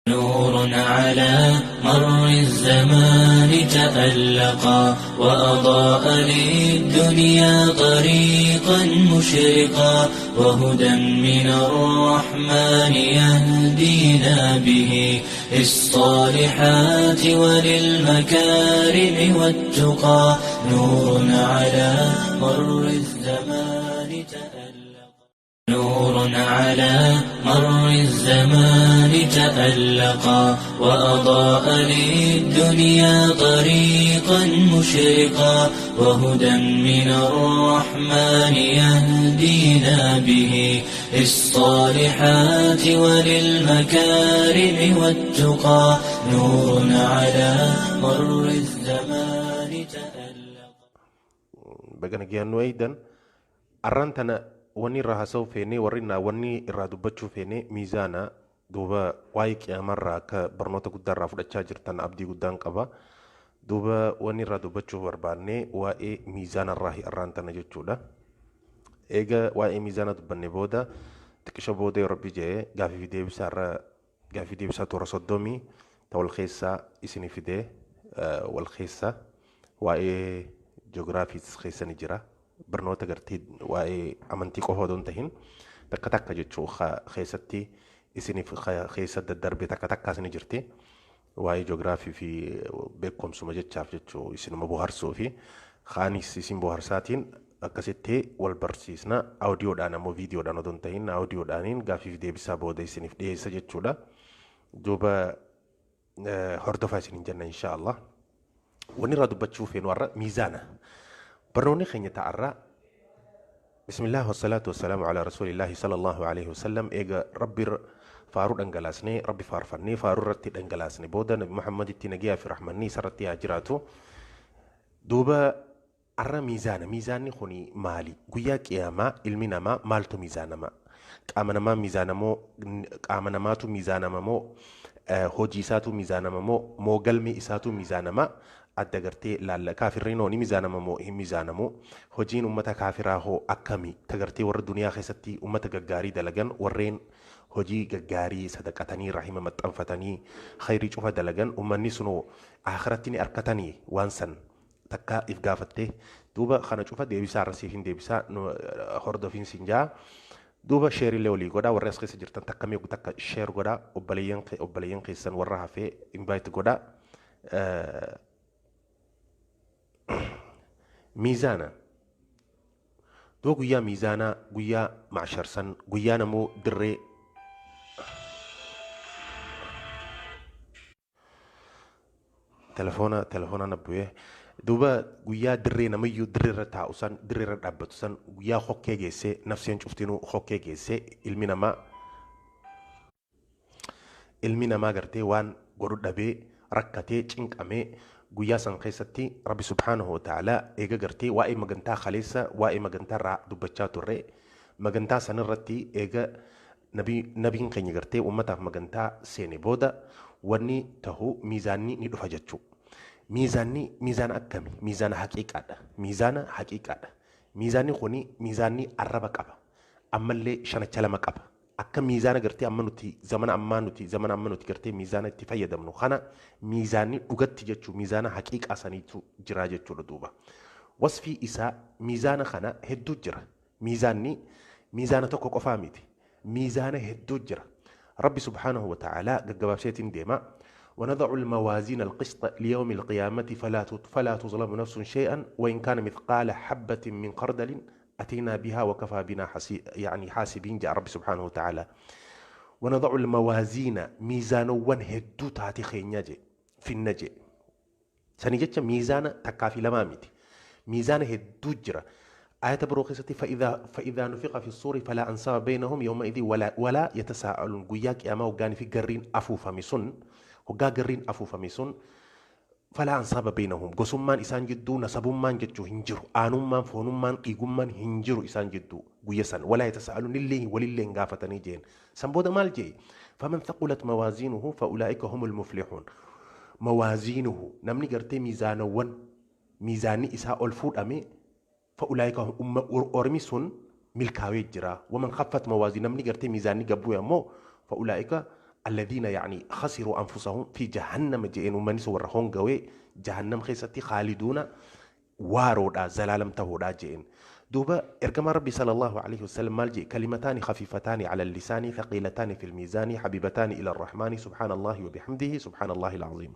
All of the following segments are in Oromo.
نور على مر الزمان تألقا وأضاء للدنيا طريقا مشرقا وهدى من الرحمن يهدينا به للصالحات وللمكارم والتقى نور على مر الزمان تألقا نور على مر الزمان تألقا وأضاء للدنيا طريقا مشرقا وهدى من الرحمن يهدينا به للصالحات وللمكارم والتقى نور على مر الزمان تألقا. Baga nagayaan nu eeydan. Arraan tana wanni irraa haasa'uu feene, warri naa wanni irraa dubbachuu feene miizaana. Duuba waa'ee qiyaamarraa akka barnoota guddaa irraa fudhachaa jirtan abdii guddaan qaba. Duuba wanni irraa dubbachuu barbaanne waa'ee miizaanarraa arraan tana jechuudha. Eega waa'ee miizaana dubbanne booda, xiqqisho booda yoo Rabbi jedhe, gaafii fi deebisaa irra, gaafii deebisaa toora 30 ta wal keessaa isinii fidee, wal keessa waa'ee ji'oogiraafiis keessa ni jira. Barnoota gartee waa'ee amantii qofa odoo hin tahin takka takka jechuu keessatti isiniif keessa daddarbe takka takkaas ni jirti. Waa'ee ji'oogiraafii fi beekumsuma jechaaf jechuu isinuma bohaarsuu fi kaanis isin bohaarsaatiin akkasitti wal barsiisna. Audiyoodhaan ammoo, viidiyoodhaan odoo hin tahin audiyoodhaaniin gaafii fi deebisaa booda isiniif dhiyeessa jechuudha. Duuba hordofaa isiniin jenna, insha Allah. Wanni irraa dubbachuu feenu har'a miizaana. Barnoonni keenya ta'arraa, Bismillah, wasalaatu wasalaamu ala rasuulillaahi sallallahu alaihi wasallam. Eega Rabbi faaruu dhangalaasnee, Rabbi faarfannee, faaruu irratti dhangalaasne booda, Nabi Muhammaditti nagayaa fi rahmanni isarratti haa jiraatu. Duuba arra miizaana. Miizaanni kuni maali? Guyyaa qiyaamaa ilmi namaa maaltu miizaanama? Qaama namaa miizaanamoo, qaama namaatu miizaanama moo, hojii isaatu miizaanama moo galmi isaatu miizaanama? Adda gartee laalla, kaafirriin hoo ni miizaanama moo hin miizaanamu? Hojiin ummata kaafiraa hoo akkami? Tagartee warra duniyaa keessatti ummata gaggaarii dalagan, warreen hojii gaggaarii sadaqatanii, rahima maxxanfatanii, khayrii cufa dalagan, ummanni sunoo akhiratti ni arkatanii? Waan san takka if gaafatte? Duuba kana cufa deebisaa irra siif hin deebisaa, hordofiin siin jaa. Duuba share illee walii godhaa. Warri as keessa jirtan takka meequ takka share godhaa, obboleeyyan keessan warra hafee invite godhaa. Miizaana. Duuba guyyaa miizaanaa, guyyaa macsharsan, guyyaa namuu dirree telefoona na bu'ee. Duuba guyyaa dirree namayyuu dirree irra taa'u san, dirree irra dhaabbatu san, guyyaa hokkee geessee, nafseen cuftinuu hokkee geessee, ilmi namaa gartee waan godhu dhabee, rakkatee, cinqamee, guyyaa san keessatti Rabbi subhaanahu wa ta'aalaa eega gartee waa'ee magantaa kaleessa, waa'ee magantaa irraa dubbachaa turre, magantaa san irratti eega nabiin keenya gartee ummataaf magantaa seene booda, wanni tahu miizaanni ni dhufa jechuu. Miizaanni miizaana akkami? Miizaana haqiiqaadha. Miizaana haqiiqaadha. Miizaanni kuni miizaanni arraba qaba. Ammallee shanacha lama qaba. Akka miizaana gartee amma nuti zamana amma nuti gartee miizaana itti fayyadamnu kana, miizaanni dhugatti jechuu, miizaana haqiiqaa saniitu jira jechuudha duuba. Wasfii isaa, miizaana kana hedduu jira. Miizaanni miizaana tokko qofaa miti. Miizaana hedduu jira. Rabbi subhaanahu wa ta'aalaa gaggabaabseetiin deema. ونضع الموازين القسط ليوم القيامة فلا تظلم نفس شيئا وإن كان مثقال حبة من خردل أتينا بها وكفى بنا يعني حاسبين، جاء رب سبحانه وتعالى. ونضع الموازين، ميزانوwan hedduu taate keenya je finna je. Sani jecha miizaana takkaa fi lamaa miti. Miizaana hedduu jira. آية biroo keessatti فإذا نفخ في الصور فلا أنساب بينهم يومئذ ولا يتساءلون. Guyyaa qiyaamaa hoggaanii fi garriin afuufame sun, hoggaa garriin afuufame sun, فلا أنساب بينهم, gosummaan isaan jidduu, nasabummaan jechuu hin jiru, aanummaan, foonummaan, dhiigummaan hin jiru isaan jidduu guyya san. ولا يتساءلون illee walillee hin gaafatanii jeen. San booda maal jee? فمن ثقلت موازينه فأولئك هم المفلحون. موازينه, namni gartee miizaanawwan, miizaanni isaa ol fuudhame, فأولئك هم, ormi sun milkaawee jira. ومن خفت موازينه, namni gartee miizaanni gabbuu ammoo, فأولئك الذين يعني خسروا أنفسهم في جهنم جئين ومن سور هونغوي جهنم خيستي خالدون وارودا زلالم تهودا جئين. دوبا إرجما ربي صلى الله عليه وسلم مالجي كلمتان خفيفتان على اللسان ثقيلتان في الميزان حبيبتان إلى الرحمن سبحان الله وبحمده سبحان الله العظيم.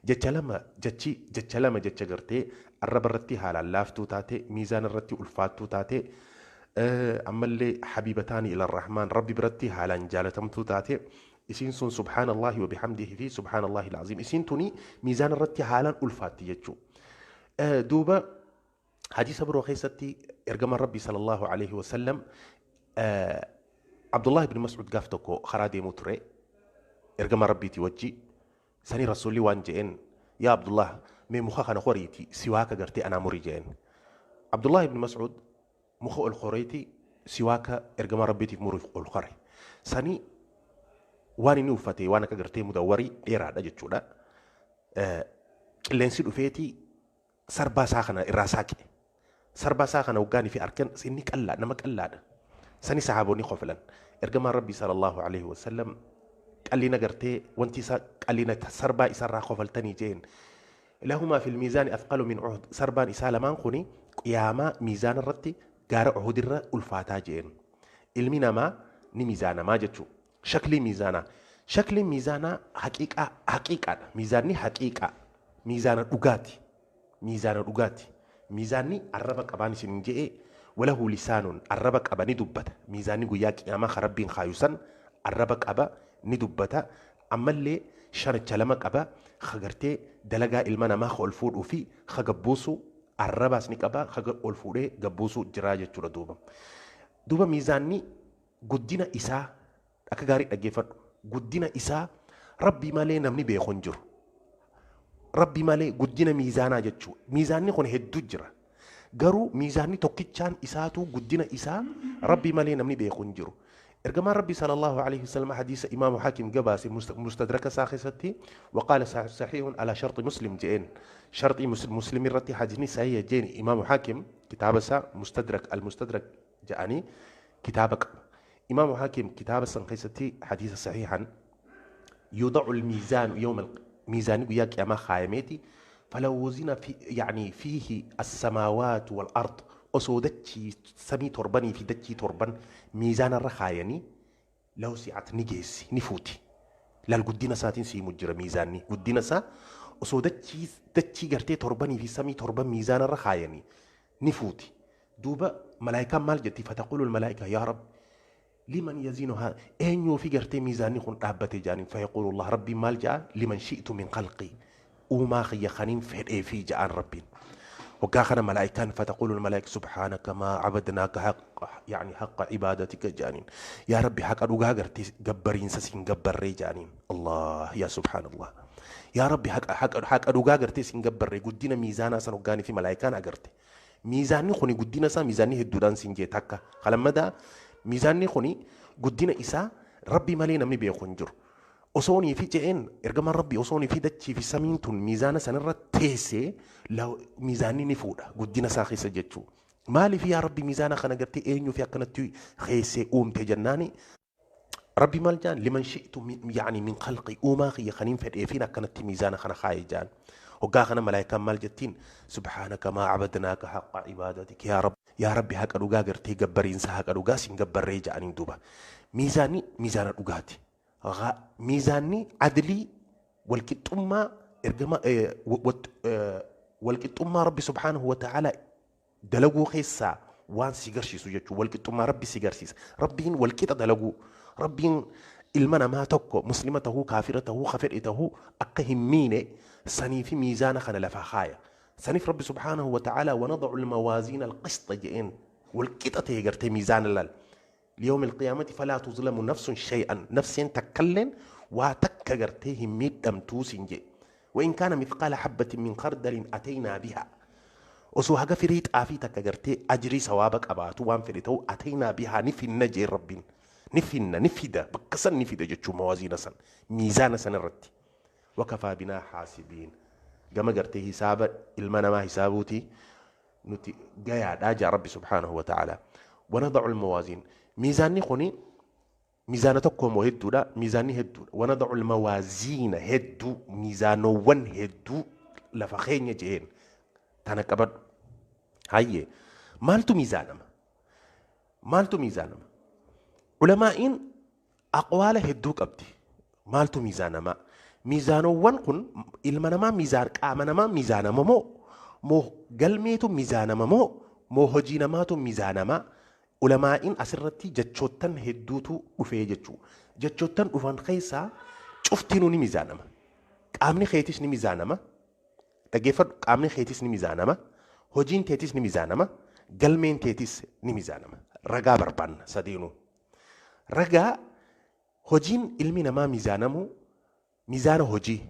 جتلما جتشي جتلما جتشغرتي الرب الرتي هالا لافتو تاتي ميزان الرتي ألفاتو تاتي أما اللي حبيبتان إلى الرحمن ربي برتي هالا جالتمتو تاتي إسين سن سبحان الله وبحمده في سبحان الله العظيم إسين توني ميزان الرتي هالا ألفاتي يجو. دوبا حديث برو خيستي إرجما ربي صلى الله عليه وسلم عبد الله بن مسعود قافتكو خرادي موتري إرجما ربي توجي سني رسولي وانجين يا عبد الله مي مخاخنا خوريتي سواك قرتي أنا مريجين. عبد الله بن مسعود مخو الخوريتي سواك إرجما ربي تمر الخوري سني واني نوفتي وانا كقرتي مدوري إيراد أجتشودا اللي فيتي سربا ساخنا إراساكي سربا ساخنا وقاني في أركان سني كلا نمك كلا سني سحابوني خفلا إرجما ربي صلى الله عليه وسلم قال لي نقرتي وانتي قال لي سربا إسرا خفلتني جين لهما في الميزان أثقل من عهد سربان إسالمان خوني قياما ميزان الرتي قار عهد الر ألفاتا جين المينا ما نميزانا ما جتشو شكلي ميزانا شكل ميزانا حقيقة حقيقة ميزاني حقيقة ميزان أوغاتي ميزان أوغاتي ميزاني الربك أباني سنجئ وله لسان الربك أباني دبت ميزاني قياك يا ما خربين خايوسا الربك أبا ندبتا أما اللي شرط شلمك أبا خجرتي دلجا المنا ما خو الفور وفي خجبوسو الربا سنك أبا خج الفوري جبوسو جراجة دوبا دوبا ميزاني قدينا إسا أكجاري أجيفر قدينا إسا ربي مالي نمني بيخنجر ربي مالي قدينا ميزانا جتشو ميزاني خون هدوجرة جرو ميزاني توكيتشان إساتو قدينا إسا ربي مالي نمني بيخنجرو. إرجما ربي صلى الله عليه وسلم حديث إمام حاكم جباس مستدرك ساخستي وقال صحيح على شرط مسلم جين شرط مسلم رتي حديثني صحيح جين إمام حاكم كتاب سا مستدرك المستدرك جاني كتابك إمام حاكم كتاب سنخيستي حديث صحيحا يوضع الميزان يوم الميزان وياك يا ما خايمتي فلو وزن في يعني فيه السماوات والأرض osoo dachii samii torbanii fi dachii torban miizaana irra kaayanii law si'at ni geessi ni fuuti. Laal guddina isaatiin siimu jira miizaanni guddina isaa osoo dachii gartee torbanii fi samii torban miizaana irra kaayanii ni fuuti. Duuba malaayikaan maal jetti fataqulu malaayikaa yaa Rabbi liman yazinu haa eenyuu fi gartee miizaanni kun dhaabbate jaaniin fayaquulu Allah rabbiin maal ja'a liman shi'tu min khalqii uumaa kiyya kaniin fedhee fi ja'aan rabbiin. وكاخنا ملائكان فتقول الملائكة سبحانك ما عبدناك حق يعني حق عبادتك جانين يا ربي حق أدوغا جبرين سسين جبر جانين الله يا سبحان الله يا ربي حق حق حق أدوغا سين جبر قدينا ميزانا سنوغاني في ملائكان أجرتي ميزاني خوني قدينا سا ميزاني هدودان سنجي تكا خلما ميزاني خوني قدينا إسا ربي مالينا مني بيخنجر osoo fi je'een ergamaan rabbii osoo fi dachii fi samiin tun miizaana sanarra teessee miizaanni ni fuudha guddina isaa keessa jechuu. Maaliif yaa rabbi miizaana kana gartee eenyuu fi akkanatti keessee uumte jennaani rabbi maal jaan liman shi'tu yaani min khalqi uumaa kiyya kaniin fedheefiin akkanatti miizaana kana kaaye jaan. Hoggaa kana malaayikaan maal jettiin subhaanaka maa cabadnaaka haqqa cibaadatik yaa rabbi yaa rabbi haqa dhugaa gartee gabbariinsa haqa dhugaa siin gabbarree ja'aniin duuba. Miizaanni miizaana dhugaati. ميزاني عدلي والكتما إرجما والكتما ربي سبحانه وتعالى دلقو خيسا وان سيجرشي سوجتشو والكتما ربي سيجرشيس ربين والكتا دلقو ربين المنا ما تكو مسلمته كافرته خفرته أقهم ميني سني في ميزان خنا لفخايا سني ربي سبحانه وتعالى ونضع الموازين القسط جئين والكتا تيجرتي ميزان اللال ليوم القيامة فلا تظلم نفس شيئا نفس تكلن وتكجرته ميدم توسنجي وإن كان مثقال حبة من خردل أتينا بها وسو هجا فريت آفي تكجرته أجري ثوابك أباتو وان فريتو أتينا بها نفي النجي ربين نفينا نفيدا بكسن نفيدا جتشو موازين سن ميزان سن الرتي وكفى بنا حاسبين جما جرته حساب المنا ما حسابوتي نتي جاي راجع ربي سبحانه وتعالى ونضع الموازين ميزاني خوني Miizaana tokko moo hedduudha? Miizaanni hedduudha. Wanadacu lmawaaziina hedduu, miizaanowwan hedduu lafa keenya jeen tana qabadhu. Hayyee, maaltu miizaanama? Maaltu miizaanama? Ulamaa'iin aqwaala hedduu qabdi. Maaltu miizaanama? Miizaanowwan kun ilma namaa miizaan qaama namaa miizaanama moo galmeetu miizaanama moo hojii namaatu miizaanama? Ulamaa'iin asirratti jechoottan hedduutu dhufee jechuu. Jechoottan dhufan keessaa cuftinuu ni miizaanama. Qaamni keetis ni miizaanama. Dhaggeeffadhu, qaamni keetis ni miizaanama. Hojiin teetis ni miizaanama. Galmeen teetis ni miizaanama. Ragaa barbaanna sadeenuu. Ragaa hojiin ilmi namaa miizaanamu miizaana hojii.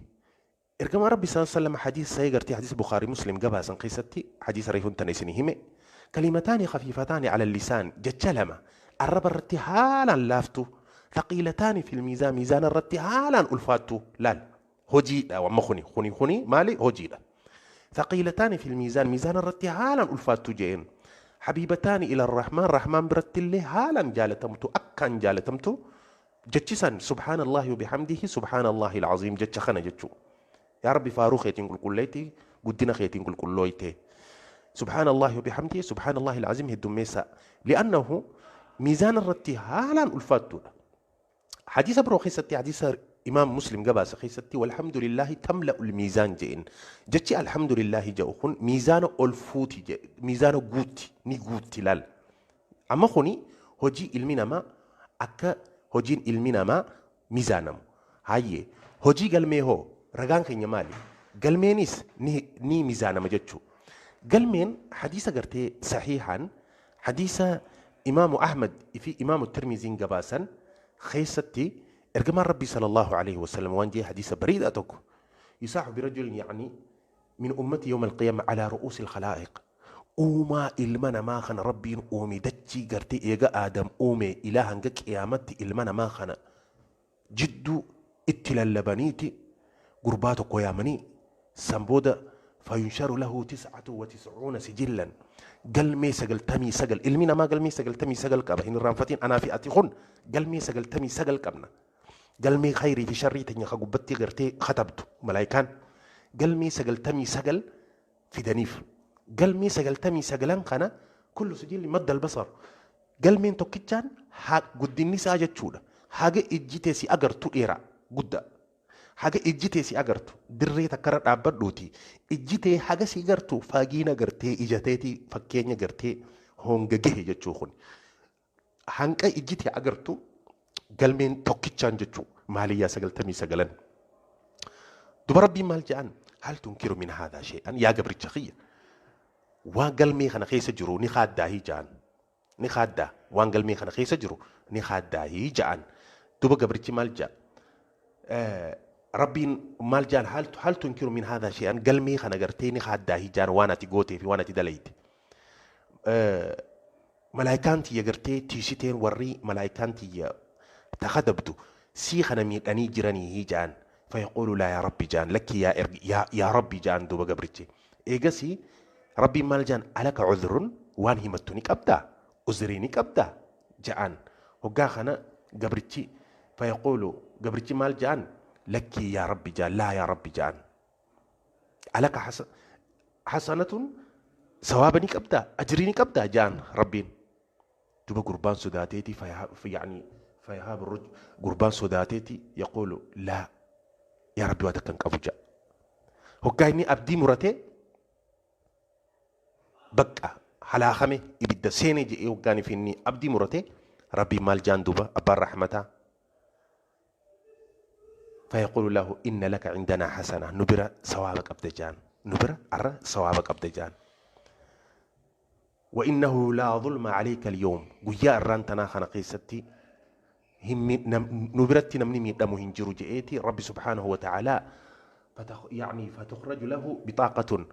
Ergamaa Rabbi sallallahu alaihi wasallam hadiisa sahih gartee hadiisa Bukhaarii Muslim gabaasan keessatti hadiisa reefuun tana isinii hime. Kalimataani khafiifataani ala lisaan, jecha lama arraba irratti haalaan laaftu, thaqiilataani fil miizaan, miizaana irratti haalaan ulfaattu. Laal, hojiidha amma kuni maali? Hojiidha. Thaqiilataani fil miizaan, miizaana irratti haalaan ulfaattu jeen. Habiibataani ila rahmaan, rahmaan biratti illee haalaan jaalatamtu, akkaan jaalatamtu. Jechi san subhaanallahi wa bihamdihi subhaanallahi alcaziim, jecha kana jechuu. Yaa Rabbi, faaruu keetiin qulqulleetti, guddina keetiin qulqullooyte. Subhaanallahi wa bihamdihi subhaanallahi alcaziim heddummeessa. Li'annahu miizaana irratti haalaan ulfaattuudha. Hadiisa biroo keessatti, hadiisa imaam Muslim gabaasa keessatti, walhamdulillaahi tamla'u lmiizaan jeen. Jechi alhamdulillaahi jedhu kun miizaana ol fuuti jedhe, miizaana guutti, ni guutti. Laal. Amma kuni hojii ilmi namaa, akka hojiin ilmi namaa miizaanamu. Hayyee, hojii galmee hoo ragaan keenya maali? Galmeenis ni miizaanama jechuu. Galmeen hadiisa gartee sahiihaan hadiisa imaamu Ahmad fi imaamu Tirmiziin gabaasan keessatti ergamaan Rabbii sallallahu alaihi wasallam waan jee, hadiisa bareedaa tokko. Yusaaxu birajulin yani min ummati yawma alqiyaama ala ru'uusi alkhalaa'iq. Uumaa ilma namaa kana Rabbiin uume dachii gartee eega Aadam uume ilaa hanga qiyaamatti ilma namaa kana jidduu itti lallabaniiti gurbaa tokko yaamanii, san booda fayunsharu lahu 99 sijillan, galmee 99. Ilmi namaa galmee 99 qaba, hin irraanfatiin. Anaa fi ati kun galmee 99 qabna. Galmee khayrii fi sharrii teenya ka gubbatti gartee katabdu malaayikaan galmee 99 fidaniif. Galmee 99n kana kullu sijilli madda albasar, galmeen tokkichaan guddinni isaa jechuudha haga ijji tee si agartu dheeraa guddaa. Haga ijji tee si agartu, dirree takkarra dhaabbadhuuti ijji tee haga si gartu fagiina gartee ija teetii fakkeenya gartee honga gahe jechuu. Kun hanqa ijji tee agartu galmeen tokkichaan jechuu maaliyyaa 99n. Duba Rabbiin maal jedhan? Hal tunkiru min haadhaa shay'an, yaa gabricha kiyya, waan galmee kana keessa jiru ni kaaddaahii ja'an. Ni kaaddaa, waan galmee kana keessa jiru ni kaaddaahii ja'an. Duba gabrichi maal ja'a? Rabbiin maal ja'an? Hal tunkiru min haadhaa shay'an, galmee kana gartee ni kaaddaahii ja'an, waan ati gootee fi waan ati dalayte. Malaayikaan tiyya gartee tiisiteen, warri malaayikaan tiyya takadabdu sii kana miidhanii jiranii ja'an. Fayaquulu laa yaa Rabbi ja'an, lakki yaa Rabbi ja'an. Duuba gabrichi eegasii Rabbiin maal ja'an? Alaka cudrun, waan himattu ni qabdaa, uzrii ni qabdaa ja'an. Hoggaa kana gabrichi fayaquulu, gabrichi maal ja'an? Lakkii yaa Rabbi ja'an, laa yaa Rabbi ja'an. Alaka hasanatun, sawaaba ni qabdaa, ajrii ni qabdaa ja'an Rabbiin. Duba gurbaan sodaateeti, yani fayahaab rujul, gurbaan sodaateeti, yaquulu laa yaa Rabbi, waa takka hin qabu ja'a. Hoggaa inni abdii muratee bakka halaakame ibidda seenee jedhee, hoggaan fi inni abdii murate, Rabbiin maal jaan duuba abbaan rahmataa? فيقول له إن لك عندنا حسنة، نبرة ثواب قبض جان، نبرة أرى ثواب قبض جان. وإنه لا ظلم عليك اليوم، guyyaa arraan tanaa kana keessatti nu biratti namni miidhamu hin jiru je'eeti Rabbi subhaanahu wa ta'aalaa. يعني فتخرج له بطاقة،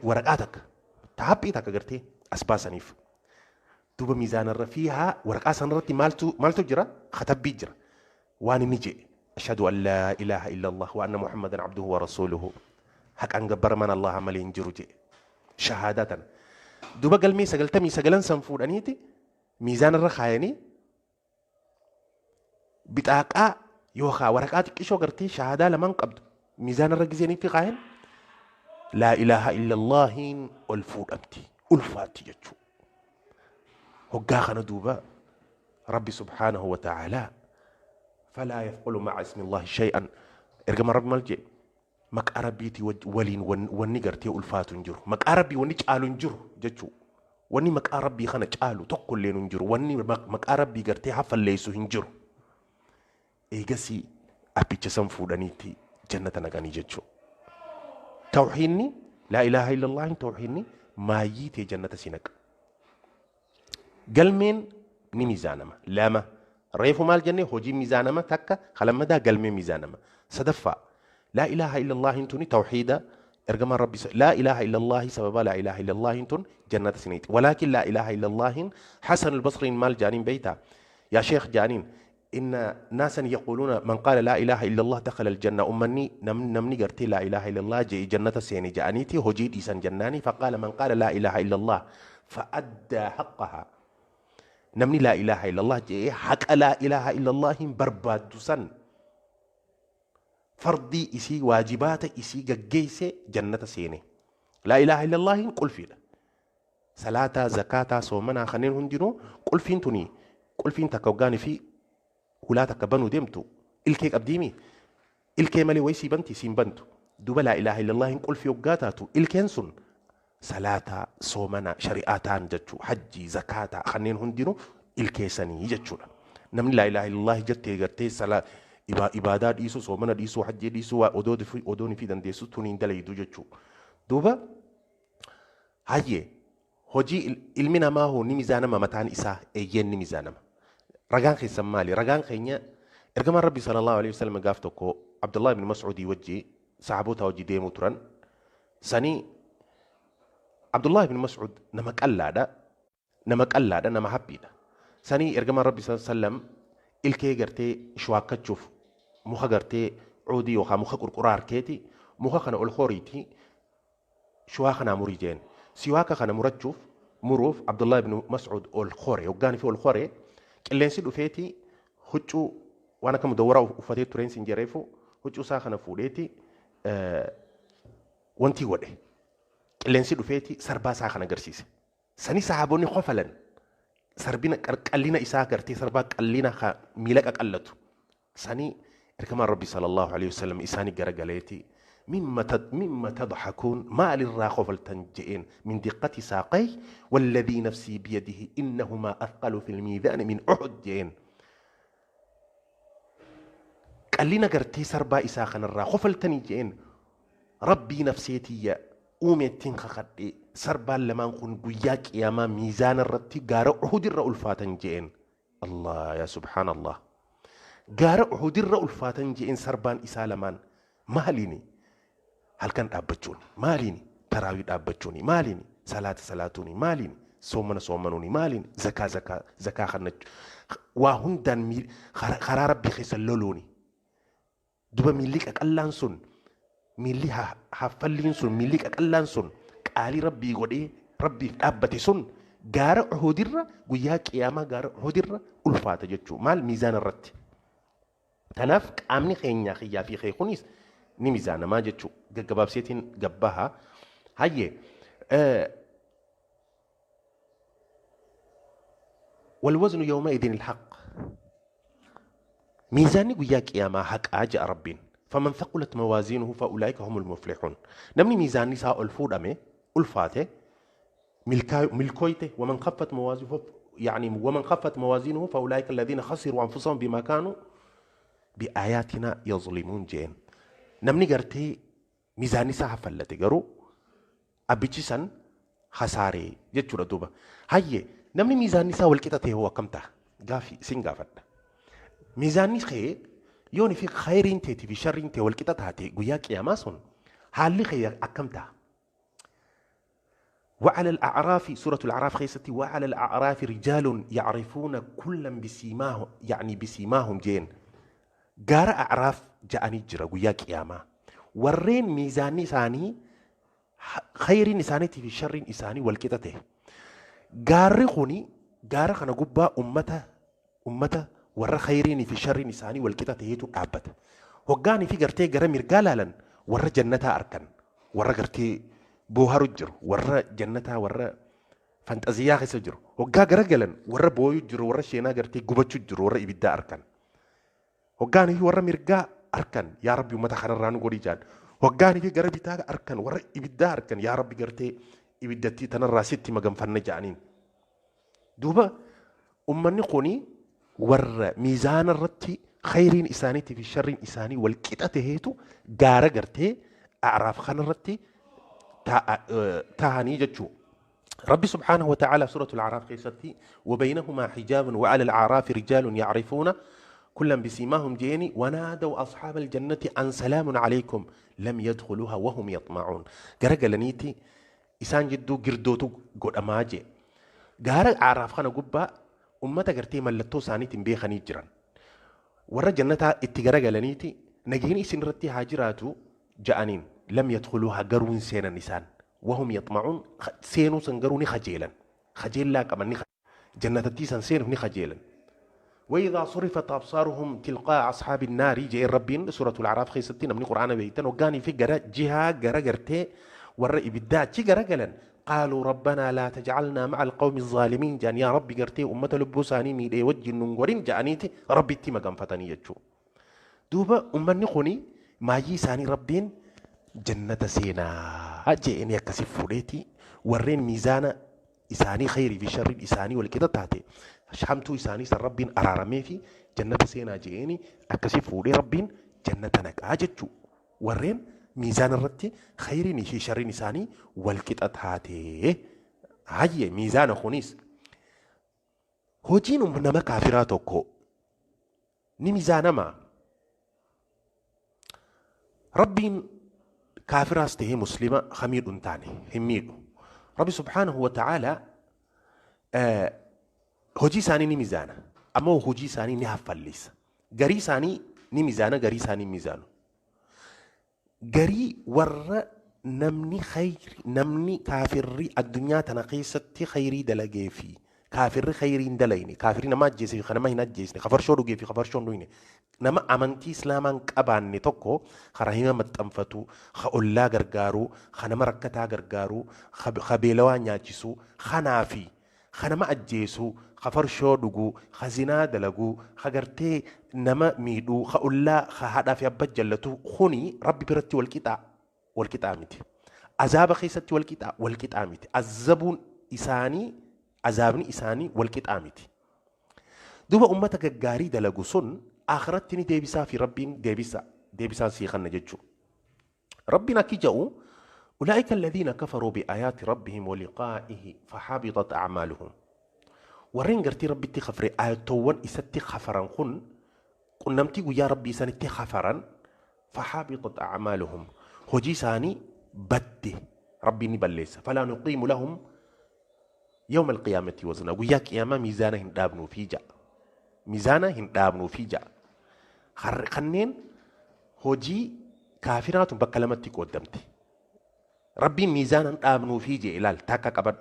waraqaa takka taaphii takka gartee as baasaniif. Duuba miizaanarra fiihaa waraqaa sanarratti maaltu jira? Katabbii jira, waan inni je'e: ashhadu an laa ilaaha illa Allah wa anna Muhammadan abduhu wa rasuuluhu, haqaan gabbaraman Allah malee hin jiru je'e, shahaadaa tana. Duuba galmee 99n san fuudhaniiti miizaanarra kaayanii. Bixaaqaa yookaan waraqaa xiqqishoo gartee shahaadaa lamaan qabdu miizaana irra gizeenitti kaayan laa ilaaha illallaahiin ol fuudhamti ulfaatti jechuudha. Hoggaa kana duuba Rabbi subhaanahu wa ta'aalaa falaa yafqulu ma'a ismillaahi shay'an ergama Rabbi maal jedhe maqaa Rabbiitii waliin wanni gartee ulfaatu hin jiru maqaa Rabbii wanni caalu hin jiru jechuudha. Wanni maqaa Rabbii kana caalu tokko illee hin jiru wanni maqaa Rabbii gartee hafalleessu hin jiru. Eegasii abbicha san fuudhaniitti jannata naqanii jechuudha. Tawxiinni laa ilaaha illallaahin tawxiinni maayyii ta'e jannata si naqa. Galmeen ni miizaanama. Lama reefu maal jennee hojii miizaanama takka kalammadaa galmee miizaanama. Sadaffaa laa ilaaha illallaahin tuni tawxiida ergamaan Rabbi laa ilaaha illallaahi sababa laa ilaaha illallaahin tun jannata si naqxi. Walaakin laa ilaaha illallaahin Hasan al-Basriin maal jaaniin beeytaa? Yaa sheekh jaaniin إن ناسا يقولون من قال لا إله إلا الله دخل الجنة أمني نمني قرتي لا إله إلا الله جاء جنة سيني جانيتي هجيد إسان جناني فقال من قال لا إله إلا الله فأدى حقها نمني لا إله إلا الله جاء حق لا إله إلا الله برباد سن فرضي إسي واجبات إسي جيسي جنة سيني لا إله إلا الله قل فينا صلاة زكاة صومنا خنين هندينو قل فين توني قل فين تكوغاني في hulaa takka banuu deemtu ilkee qabdiimi ilkee malee wayii sii banti siin bantu duuba laa ilaaha illallaahin qulfii hoggaa taatu ilkeen sun salaataa soomana shari'aa ta'an jechuu hajjii zakaataa kanneen hundinuu ilkeessanii jechuudha. Namni laa ilaaha illallaahi jettee gartee ibaadaa dhiisuu soomana dhiisuu hajjii dhiisuu odoon fi dandeessu tuniin dalaydu jechuudha. Duuba hayyee hojii ilmi namaa hoo ni miizaanama mataan isaa eeyyeen ni miizaanama. Ragaan keessan maali? Ragaan keenya ergamaan Rabbi sallallahu alaihi wasallam gaaf tokko Abdullah ibn Mas'uudii wajji sahaboota wajji deemuu turan. Sanii Abdullah ibn Mas'uud nama qallaadha, nama haphiidha. Sanii ergamaan Rabbi sallallahu alaihi wasallam ilkee gartee shuwaakkachuuf muka gartee cuudii yookaan muka qurquraa harkeeti muka kana ol horiiti shuwaa kanaa murii jeen. Siwaaka kana murachuuf muruuf Abdullah ibn Mas'uud ol hore hoggaan fi ol hore qilleensi dhufeeti huccuu waan akka mudawwaraa uffatee tureen siin jedheefu huccuu isaa kana fuudheeti wanti godhe qilleensi dhufeeti sarbaa isaa kana agarsiise. Sani sahaabonni qofalan sarbina qallina isaa gartee sarbaa qallina miila qaqallatu. Sani ergamaan Rabbi sallallahu alaihi wasallam isaanii garagaleeti مما تضحكون ما للراخ فلتنجئين من دقة ساقيه والذي نفسي بيده إنهما أثقل في الميزان من أحد جئين قال لنا قرتي سربا إساخنا الراخ فلتنجئين ربي نفسيتي أوميتين خخدي سربا لما نكون قياك يا ما ميزان الرتي قار أحد الرؤول فاتنجئين الله يا سبحان الله قار أحد الرؤول فاتنجئين سربان إسالمان ماليني halkan dhaabbachuuni maaliini taraawii dhaabbachuuni maaliini salaata salaatuuni maaliini soomana soomanuuni maaliini zakaa zakaa zakaa kannachuu waa hundaan karaa rabbii keessa loluuni duba miilli qaqallaan sun miilli haffalliin sun miilli qaqallaan sun qaalii rabbii godhee rabbiif dhaabbate sun gaara Uhudirra guyyaa qiyaamaa gaara Uhudirra ulfaata jechuu maal miizaana irratti. Kanaaf qaamni keenyaa kiyyaa fi kee kunis ni miizaanamaa jechuu gaggabaabseetiin gabbaha. Hayyee والوزن يومئذ الحق ميزاني guyyaa qiyaamaa haqaa ja'a Rabbiin. فمن ثقلت موازينه فأولئك هم المفلحون. نمني ميزاني سا ألفودمه ألفاته ملكويته ومن خفت موازينه يعني ومن خفت موازينه فأولئك الذين خسروا أنفسهم بما كانوا بآياتنا يظلمون جين. نمني قرتي ميزاني سا فلته قرو أبيتي سن خساري جتشورا دوبا. هاي نمني ميزاني سا والكتته هو كمته قافي سين قافت ميزاني خي يوني في خيرين تي في شرين تي والكتة تاتي قياك يا ماسون حالي خير أكمتها. وعلى الأعراف سورة الأعراف خيستي وعلى الأعراف رجال يعرفون كلا بسيماه يعني بسيماهم جين قار أعراف جاءني جرا قياك يا ما ورين ميزاني ثاني خيرين إساني في شرين إساني والكتة قار خوني قار خنا قبا أمته أمته Warra khayriinii fi sharriin isaanii walqixa ta'eetu dhaabbata. Hoggaanii fi gartee gara mirgaa laalan warra jannataa arkan, warra gartee booharu jiru, warra jannataa, warra fanxaziyyaa keessa jiru. Hoggaa gara galan warra booyu jiru, warra sheenaa gartee gubachuu jiru, warra ibiddaa arkan. Hoggaanii fi warra mirgaa arkan, yaa Rabbi uummata kanarraa nu godhi jaan. Hoggaanii fi gara bitaa arkan, warra ibiddaa arkan, yaa Rabbi gartee ibiddattii tanarraa sitti maganfanna jaaniin. Duuba ummanni kuni warra miizaana irratti khayriin isaaniitii fi sharriin isaanii wal qixa taheetu gaara gartee A'raaf kanarratti taa'anii jechuudha. ربي سبحانه وتعالى سورة الأعراف كيستي وبينهما حجاب وعلى الأعراف رجال يعرفون كلا بسيماهم جيني ونادوا أصحاب الجنة أن سلام عليكم لم يدخلوها وهم يطمعون. قرقلنيتي إسان جدو قردوتو قد أماجي قارق أعراف خانا قبا أمتا قرتي ملتو سانيتي بيخاني جران ورا جنتها اتقرقلنيتي نجيني إسن رتي هاجراتو جاءنين لم يدخلوها قرون سينا نسان وهم يطمعون سينو سنقروني خجيلا خجيل لا كمان جنة تيسان سينو خجيلا. وإذا صرفت أبصارهم تلقاء أصحاب النار جاء ربين سورة الأعراف خيستين من القرآن بيتن وقاني في جرا جهة جرا جرتي والرئي بالذات جرا جلن قالوا ربنا لا تجعلنا مع القوم الظالمين جان يا ربي جرتي أمة لبوساني ميدي وجه النغورين جانيتي ربي تي مقام فتني يجو دوبا أمني خوني ما يساني ربين جنة سينا جئني كسف فوليتي ورين ميزان إساني خيري في شر إساني والكده تاتي شحمتو إساني سر ربين أرارمي في جنة سينا جئني أكسف فولي ربين جنة نك أجتشو ورين ميزان الرتي خيري في شر إساني والكده تاتي هاي ميزان خونيس هوجين نما كافراتوكو ني ميزان ما ربين كافراس تهي مسلمة خمير انتاني هميدو ربي سبحانه وتعالى هجي ساني ني ميزانة أما هجي ساني ني هفليس غري ساني ني ميزانة غري ساني ميزانو غري ور نمني خير نمني كافري الدنيا تنقيستي خيري دلقي في كافر خيري دليني كافري نما جيسي خنما هنا جيسني خفر شو رجي في خفر شو نويني نما أمنتي إسلاما كأباني توكو خرهيما متأنفتو خأولا غرغارو خنما ركتا غرغارو خبيلوا نياجسو خنافي خنما أجيسو خفر شو دغو خزينا دلغو خغرتي نما ميدو خأولا خهدا في أبجلتو خوني ربي برتي والكتا والكتا متي عذاب خيستي والكتا والكتا متي عذبون إساني عذابني إساني والكتا متي دوبا أمتك غاري دلغو سن آخرتني ديبسا في ربين ديبسا ديبسا سيخن ججو ربنا كي جاءوا أولئك الذين كفروا بآيات ربهم ولقائه فحبطت أعمالهم ورين قرتي ربي تخفري آياتوان إستي خفران خن قنمتي يا ربي سنتي خفران فحبطت أعمالهم هجي ساني بدي ربي نبليس فلا نقيم لهم يوم القيامة وزنا وياك يا ما ميزانهم دابنو في جاء ميزانه هن في جا خنين هوجي كافرات بكلمتي قدمتي ربي ميزان آمنوا في جا إلال تاكا كبر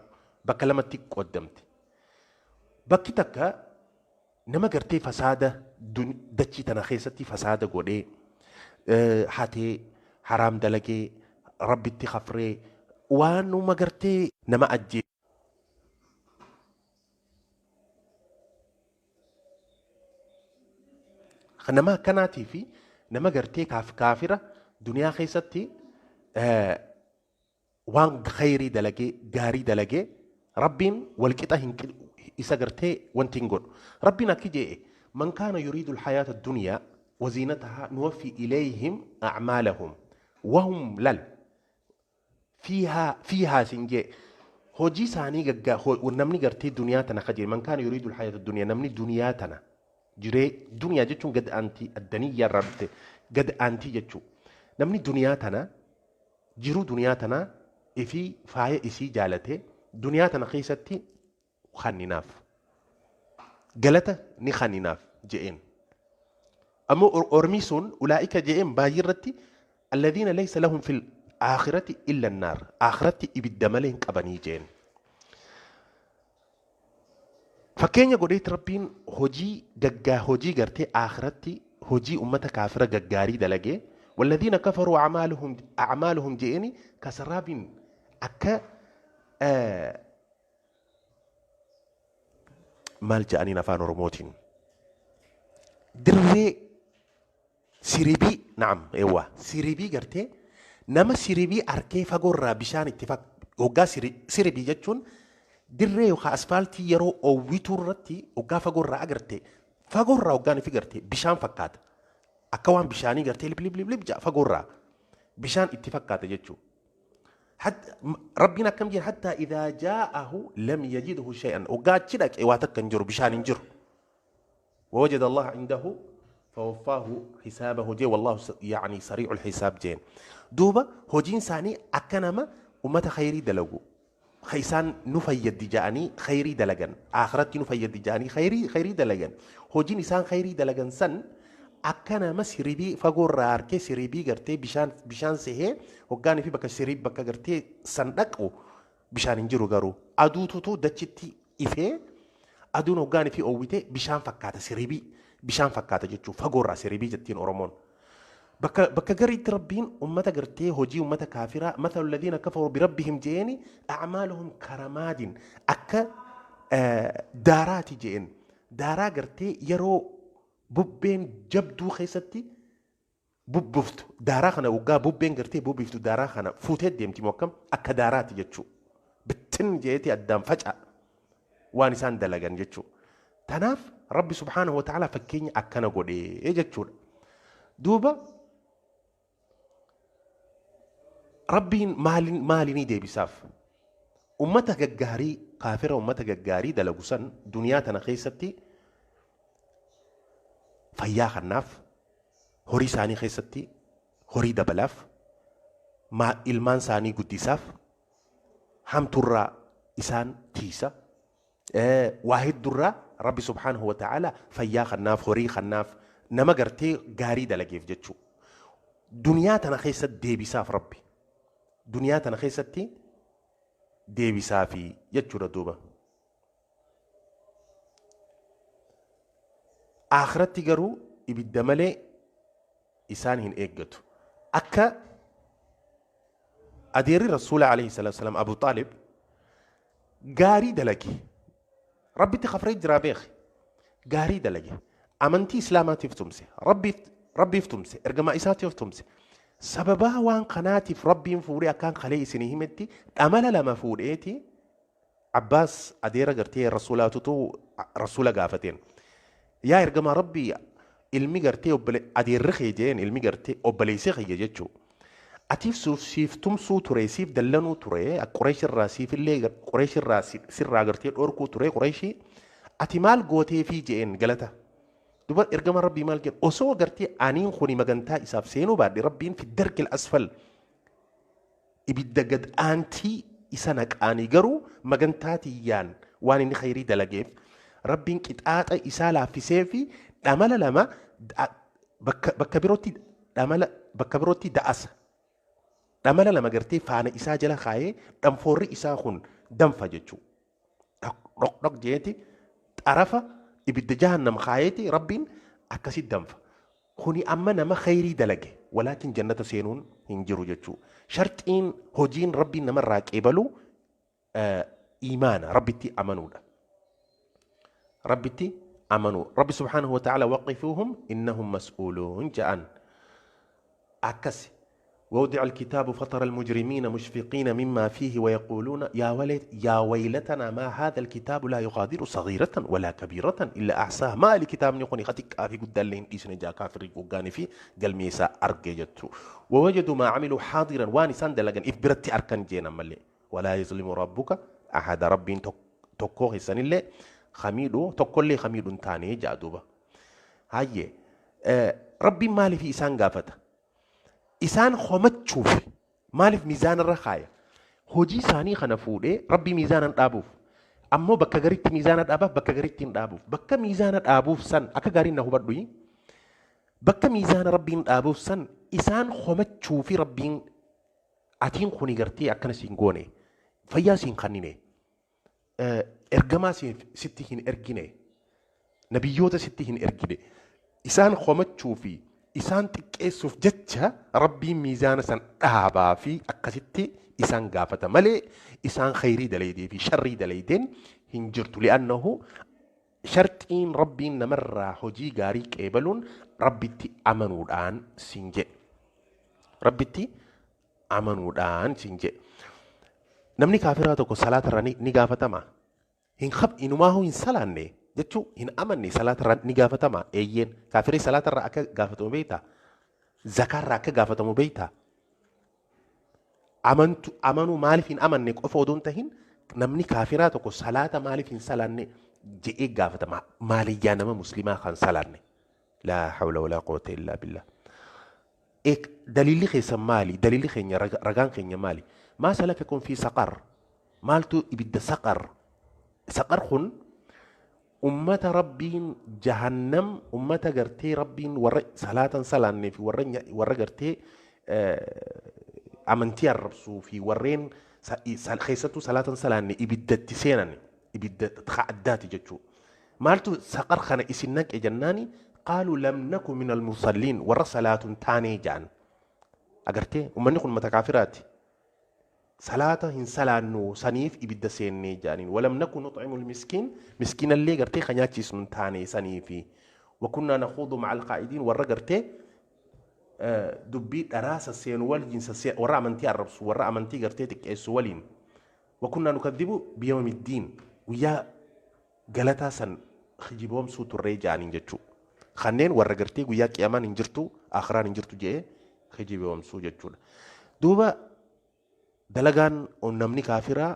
بكلمتي قدمتي بكي تاكا نما قرتي فسادة دتشي تناخيستي فسادة قولي حاتي حرام دلقي ربي تخفري وانو ما قرتي نما أجي نما كناتي في نما قرتي كاف كافرة دنيا خيستي وان خيري دلقي غاري دلقي ربين والكتا هنك إسا قرتي وانتين ربنا كي من كان يريد الحياة الدنيا وزينتها نوفي إليهم أعمالهم وهم لل فيها سنجي هوجي ساني ونمني قرتي دنياتنا خجل من كان يريد الحياة الدنيا نمني دنياتنا جري دنيا جتون قد أنتي الدنيا ربت قد أنتي جتشو نمني دنياتنا جرو دنياتنا إفي فاية إسي جالته دنياتنا خيستي خنيناف جلته نخنيناف جئين أما أرميسون أولئك جئين بايرتي الذين ليس لهم في الآخرة إلا النار آخرتي إبدمالين كبني جئين Fakkeenya godheetti Rabbiin hojii gaggaa hojii gartee akhiratti hojii ummata kaafira gaggaarii dalagee والذين كفروا أعمالهم je'eni كسراب akka maal je'aniin afaan Oromootiin dirree siribii naam eewwa siribii gartee nama siribii arkee fagoorraa bishaan itti hoggaa siribii jechuun dirree yookaan asfaaltii yeroo oowwituu irratti hoggaa fagoorraa agarte fagoorraa hoggaan ifi garte bishaan fakkaata akka waan bishaanii gartee lip lip lip lip ja'a fagoorraa bishaan itti fakkaata jechuudha. Rabbiin akkam jedha حتى إذا جاءه لم يجده شيئا hoggaa achi dhaqe waa takka hin jiru bishaan hin jiru. ووجد الله عنده فوفاه حسابه jee والله يعني سريع الحساب jeen. Duuba hojiin isaanii akka nama ummata khayrii dalagu isaan nu fayyaddi ja'anii khayrii dalagan akhiratti nu fayyaddi ja'anii khayrii dalagan hojiin isaan khayrii dalagan san akka nama siribii fagoorraa harkee siribii gartee bishaan sehee hoggaanii fi bakka siribii bakka gartee san dhaqu bishaan hin jiru garuu aduututu dachitti ifee aduun hoggaanii fi oowwitee bishaan fakkaata siribii bishaan fakkaata jechuun fagoorraa siribii jettiin Oromoon. Bakka gariitti Rabbiin ummata gartee hojii ummata kaafiraa مثل الذين كفروا بربهم jeeni أعمالهم كرماد akka daaraati jeen daaraa gartee yeroo bubbeen jabduu keessatti bubbuftu daaraa kana waggaa bubbeen gartee bubbiftu daaraa kana fuutee deemti moo akkam akka daaraati jechuu bittin jeeti addaan faca'a waan isaan dalagan jechuu. Tanaaf Rabbi سبحانه وتعالى fakkeenya akkana godhee jechuudha. Duuba Rabbiin maalinii deebisaaf? Ummata gaggaarii kaafira ummata gaggaarii dalagu san duniyaa tana keessatti fayyaa kannaaf horii isaanii keessatti horii dabalaaf ilmaan isaanii guddisaaf hamturraa isaan tiisa waa hedduurraa Rabbi سبحانه وتعالى fayyaa kannaaf horii kannaaf nama gartee gaarii dalageef jechuu. Duniyaa tana keessatti deebisaaf Rabbi. Duniyaa tana keessatti deebisaafi jechuudha duuba. Akhiratti garuu ibidda malee isaan hin eeggatu. Akka adeerri Rasuula عليه الصلاة والسلام Abu Xaalib gaarii dalage. Rabbitti kafree jiraa beeki. Gaarii dalage. Amantii Islaamaatiif tumse. Rabbiif tumse. Ergamaa isaatiif tumse. Sababaa waan kanaatiif Rabbiin fuudhee akkaan kalee isinii himetti dhamala lama fuudheeti Abbaas adeera gartee Rasuulaatutu Rasuula gaafateen. Yaa ergamaa Rabbii ilmi gartee adeerri kee jeen ilmi gartee obboleessi kiyya jechuu. Atiif siif tumsuu ture siif dallanuu ture Qureesh irraa siif illee Qureesh irraa sirraa gartee dhorkuu ture Qureeshii ati maal gooteefii jeen galata. Duba ergama Rabbii maal jedhu osoo gartee aniin kuni magantaa isaaf seenuu baadhe Rabbiin في الدرك الأسفل ibidda gad aantii isa naqaanii garuu magantaa tiyyaan waan inni khayrii dalageef Rabbiin qixaaxa isaa laaffisee fi dhamala lama bakka birootti dhamala bakka birootti da'asa. Dhamala lama gartee faana isaa jala kaayee dhanfoorri isaa kun danfa jechuudha. Dhoq dhoq jeeti xarafa ibidda jahannam kaayeeti Rabbiin akkasitti danfa. Kuni amma nama khayrii dalage walaakin jannata seenuun hin jiru jechuudha. Sharxiin hojiin Rabbiin namarraa qeebalu iimaana Rabbitti amanuudha. Rabbitti amanuu. Rabbi سبحانه وتعالى وقفوهم إنهم مسؤولون ja'an. Akkasi. ووضع الكتاب فترى المجرمين مشفقين مما فيه ويقولون يا ويلتنا ما هذا الكتاب لا يغادر صغيرة ولا كبيرة إلا أحصاها. ما الكتاب نقول خطيك في قد اللين إيسن جا كافر وقاني في قلميسا أرجيجتو ووجدوا ما عملوا حاضرا وانسان دلقا إفبرتي أركان جينا ملي ولا يظلم ربك أحد. ربي تكو هسن اللي خميدو تكو اللي خميدو تاني جادوبا هاي ربي مالي في إسان قافته isaan homachuuf maaliif miizaana irra kaaya? Hojii isaanii kana fuudhee Rabbi miizaana hin dhaabuuf. Ammoo bakka gariitti miizaana dhaabaaf bakka gariitti hin dhaabuuf. Bakka miizaana dhaabuuf san akka gaariin na hubadhu. Bakka miizaana Rabbiin dhaabuuf san isaan homachuu fi Rabbiin atiin kuni gartee akkana siin goone fayyaa siin kannine Ergamaa sitti hin ergine, nabiyyoota sitti hin ergine. Isaan komachuu fi isaan xiqqeessuuf jecha Rabbiin miizaana san dhaabaa fi akkasitti isaan gaafata malee isaan khayrii dalaydee fi sharrii dalaydeen hin jirtu. Li'annahu sharxiin Rabbiin namarraa hojii gaarii qeebaluun Rabbitti amanuudhaan siin jedhe. Rabbitti amanuudhaan siin jedhe. Namni kaafiraa tokko salaatarraa ni gaafatama. Hin khab inumaahuu hin salaanne jechuu hin amanne, salaatarraa ni gaafatama. Eeyyeen, kaafirii salaatarraa akka gaafatamu beektaa? Zakaarraa akka gaafatamu beektaa? Amantu amanuu maaliif hin amanne qofa odoo hin tahin, namni kaafiraa tokko salaata maaliif hin salaanne je'ee gaafatama. Maaliyyaa nama muslimaa kan salaanne? Laa hawla walaa quwwata illaa billah. Daliilli keessan maali? Daliilli keenya, ragaan keenya maali? Maa salakakum fi saqar? Maaltu ibidda saqar? Saqar kun ummata Rabbiin jahannam, ummata gartee Rabbiin warra salaatan salaannee fi warra gartee amantii arrabsuu fi warreen keessattuu salaatan salaanne ibiddatti seenan, ibidda addaati jechuudha. Maaltu saqar kana isin naqe jennaani, qaaluu lam naku min almusalliin, warra salaatun taanee ja'an. Agartee, ummanni kun mata kaafiraati. Salaata hin salaannu, saniif ibidda seennee jaaniin. Walam naku nuxcimu miskiin, miskiinallee gartee kan nyaachisnu hin taane saniifi. Wakunnaa nakhuudu maca alqaa'idiin, warra gartee dubbii dharaa sasseenu waliin, warra amantii arrabsu, warra amantii gartee xiqqeessu waliin. Wakunnaa nukadhibu biyawmi ddiin, guyyaa galataa san kijiboomsuu turree jaaniin jechuu. Kanneen warra gartee guyyaa qiyamaan hin jirtu, akiraan hin jirtu jedhee kijiboomsuu jechuudha. Duuba dalagaan namni kaafiraa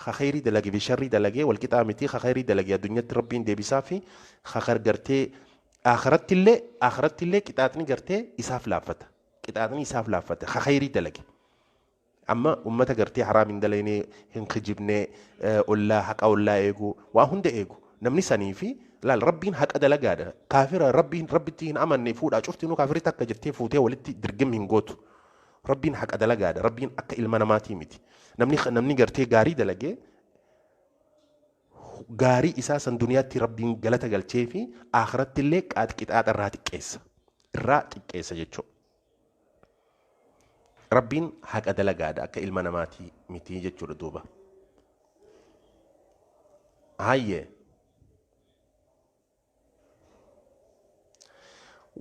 ka khayrii dalage fi sharrii dalagee walqixaa miti. Ka khayrii dalage addunyatti Rabbiin deebisaa fi ka gartee akhirattillee qixaaxni gartee isaaf laaffata. Qixaaxni isaaf laaffata ka khayrii dalage. Amma ummata gartee haraam hin dalaynee, hin kijibnee, ollaa haqa ollaa eegu, waa hunda eegu. Namni sanii fi laal, Rabbiin haqa dalagaadha. Kaafira Rabbiin Rabbitti hin amanne fuudhaa cuftinuu kaafirri takka jettee fuutee walitti dirgim hin gootu. Rabbiin haqa dalagaadha. Rabbiin akka ilma namaatii miti. Namni gartee gaarii dalagee gaarii isaa san duniyaatti Rabbiin galata galchee fi akhiratti illee qixaaxa irraa xiqqeessa. Irraa xiqqeessa jechuudha. Rabbiin haqa dalagaadha, akka ilma namaatii miti jechuudha duuba. Hayyee.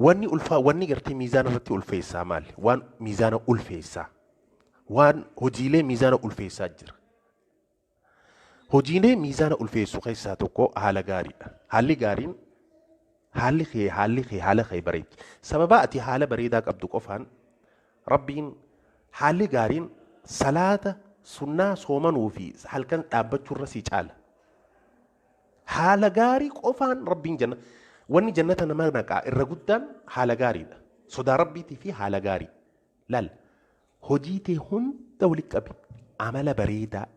Wanni ulfaa, wanni gartee miizaana irratti ulfeessaa maali? Waan miizaana ulfeessaa. Waan hojiilee miizaana ulfeessaa jira. Hojiilee miizaana ulfeessu keessaa tokko haala gaariidha. Haalli gaariin, haalli kee haala kee bareechi. Sababa ati haala bareedaa qabdu qofaan Rabbiin haalli gaariin salaata sunnaa soomanuu fi halkan dhaabbachuurra si caala. Haala gaarii qofaan Rabbiin janna wanni jannata nama naqaa irra guddaan haala gaariidha. Sodaa Rabbiitii fi haala gaarii. Laal, hojii tee hunda walitti qabi. Amala bareedaa,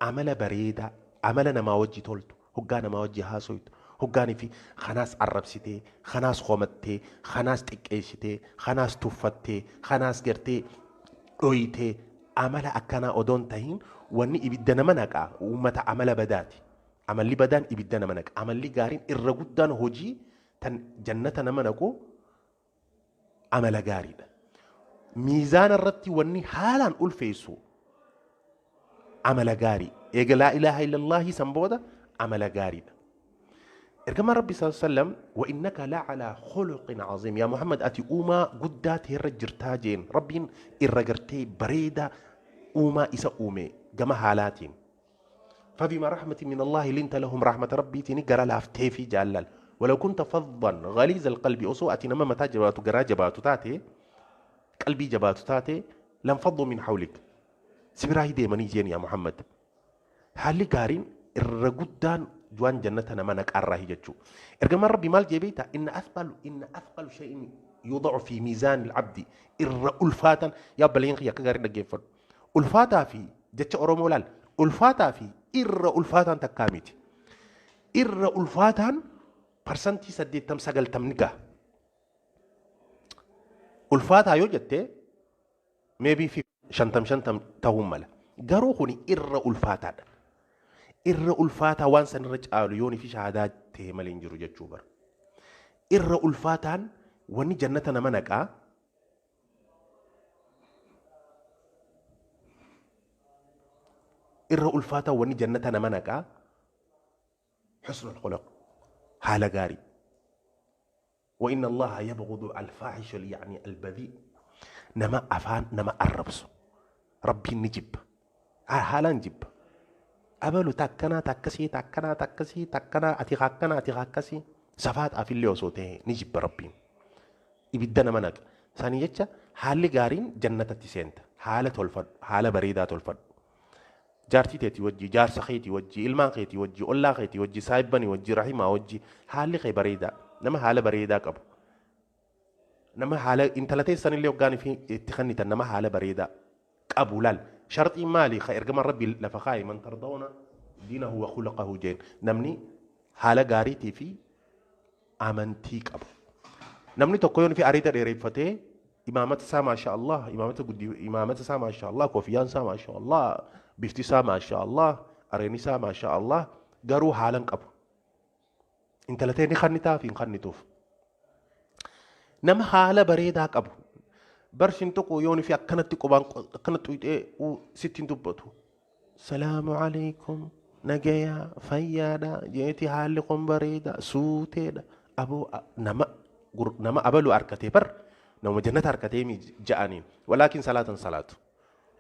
amala bareedaa, amala namaa wajji toltu, hoggaa namaa wajji haasoytu, hoggaanii fi kanaas arrabsitee, kanaas homattee, kanaas xiqqeessitee, kanaas tuffattee, kanaas gartee dhoyitee, amala akkanaa odoon tahin, wanni ibidda nama naqaa uummata amala badaati. Amalli badaan ibidda nama naqa. Amalli gaariin irra guddaan hojii tan jannata nama naqu amala gaariidha. Miizaana irratti wanni haalaan ulfeessu amala gaarii. Eega laa ilaaha illallaahi san booda amala gaariidha. Ergamaan Rabbi sallallahu alaihi wasallam, wa innaka la ala khuluqin aziim, yaa Muhammad, ati uumaa guddaa ta'erra jirtaa jeen. Rabbiin irra gartee bareeda uumaa isa uume gama haalaatiin. فبما رحمة من الله لنت لهم، رحمة ربي تني جرى لافتي في جلال، ولو كنت فظا غليظ القلب، osoo ati nama mataa jabaatu, garaa jabaatu taate, qalbii jabaatu taate, لانفضوا من حولك، si biraa deemanii jeen yaa Muhammad. Haalli gaariin irra guddaan waan jannata nama naqaarraa jechuu. Ergamaan Rabbi maal jee beektaa? إن أثقل شيء يوضع في ميزان العبد، irra ulfaatan, yaa obboleeyyan kiyya, akka gaarii dhaggeeffadhu. Ulfaataa fi jecha Oromoo laal, ulfaataa fi irra ulfaataan takkaa miti. Irra ulfaataan 80% 90 ni gaha. Ulfaataa yoo jettee maybe 50 50 ta'uu mala. Garuu kuni irra ulfaataadha. Irra ulfaataa waan sanirra caalu yoon fi shahaadaa ta'e malee hin jiru jechuu bara. Irra ulfaataan wanni jannata nama naqaa irra ulfaataan wanni jannata nama naqaa husnul khuluq, haala gaarii. Wa inna Allaha yabghudu al-faahisha, yani al-badii, nama afaan nama arrabsu Rabbiin ni jibba, haalaan jibba. Abalu takkanaa takkasii takkanaa takkasii takkanaa ati akkanaa ati akkasii safaadhaaf illee osoo ta'e ni jibba Rabbiin. Ibidda nama naqa. Sanii jecha haalli gaariin jannatatti seenta. Haala tolfadhu, haala bareedaa tolfadhu. Jaartii teetii wajjii, jaarsa keetii wajjii, ilmaan keetii wajjii, ollaa keetii wajjii, saahibbanii wajjii, rahimaa wajjii, haalli kee bareedaa. Nama haala bareedaa qabu. Nama haala intala teessanillee hoggaan fi itti kennitan nama haala bareedaa qabu laal. Sharxiin maali? Ka ergamaan Rabbi lafa kaa'e man tardawna diinahu wa khulaqahu jeen. Namni haala gaariitii fi amantii qabu. Namni tokko yoo fi ariida dheereffatee imaamata isaa maasha Allah, imaamata guddi, imaamata isaa maasha Allah, koofiyaan isaa maasha Allah, bifti isaa maasha Allah, areen isaa maasha Allah, garuu haala hin qabu. Intala ta'e ni kannitaa fi hin kannituuf. Nama haala bareedaa qabu. Barsiin tokko yoo fi akkanatti qubaan akkanatti xuqxee sitti hin dubbatu. Salaamu alaikum, nagayaa, fayyaadha, jeeti haalli kun bareeda, suuteedha. Aboo nama abalu harkatee bar nama jannata harkatee ja'aniin walaakin salaatan salaatu.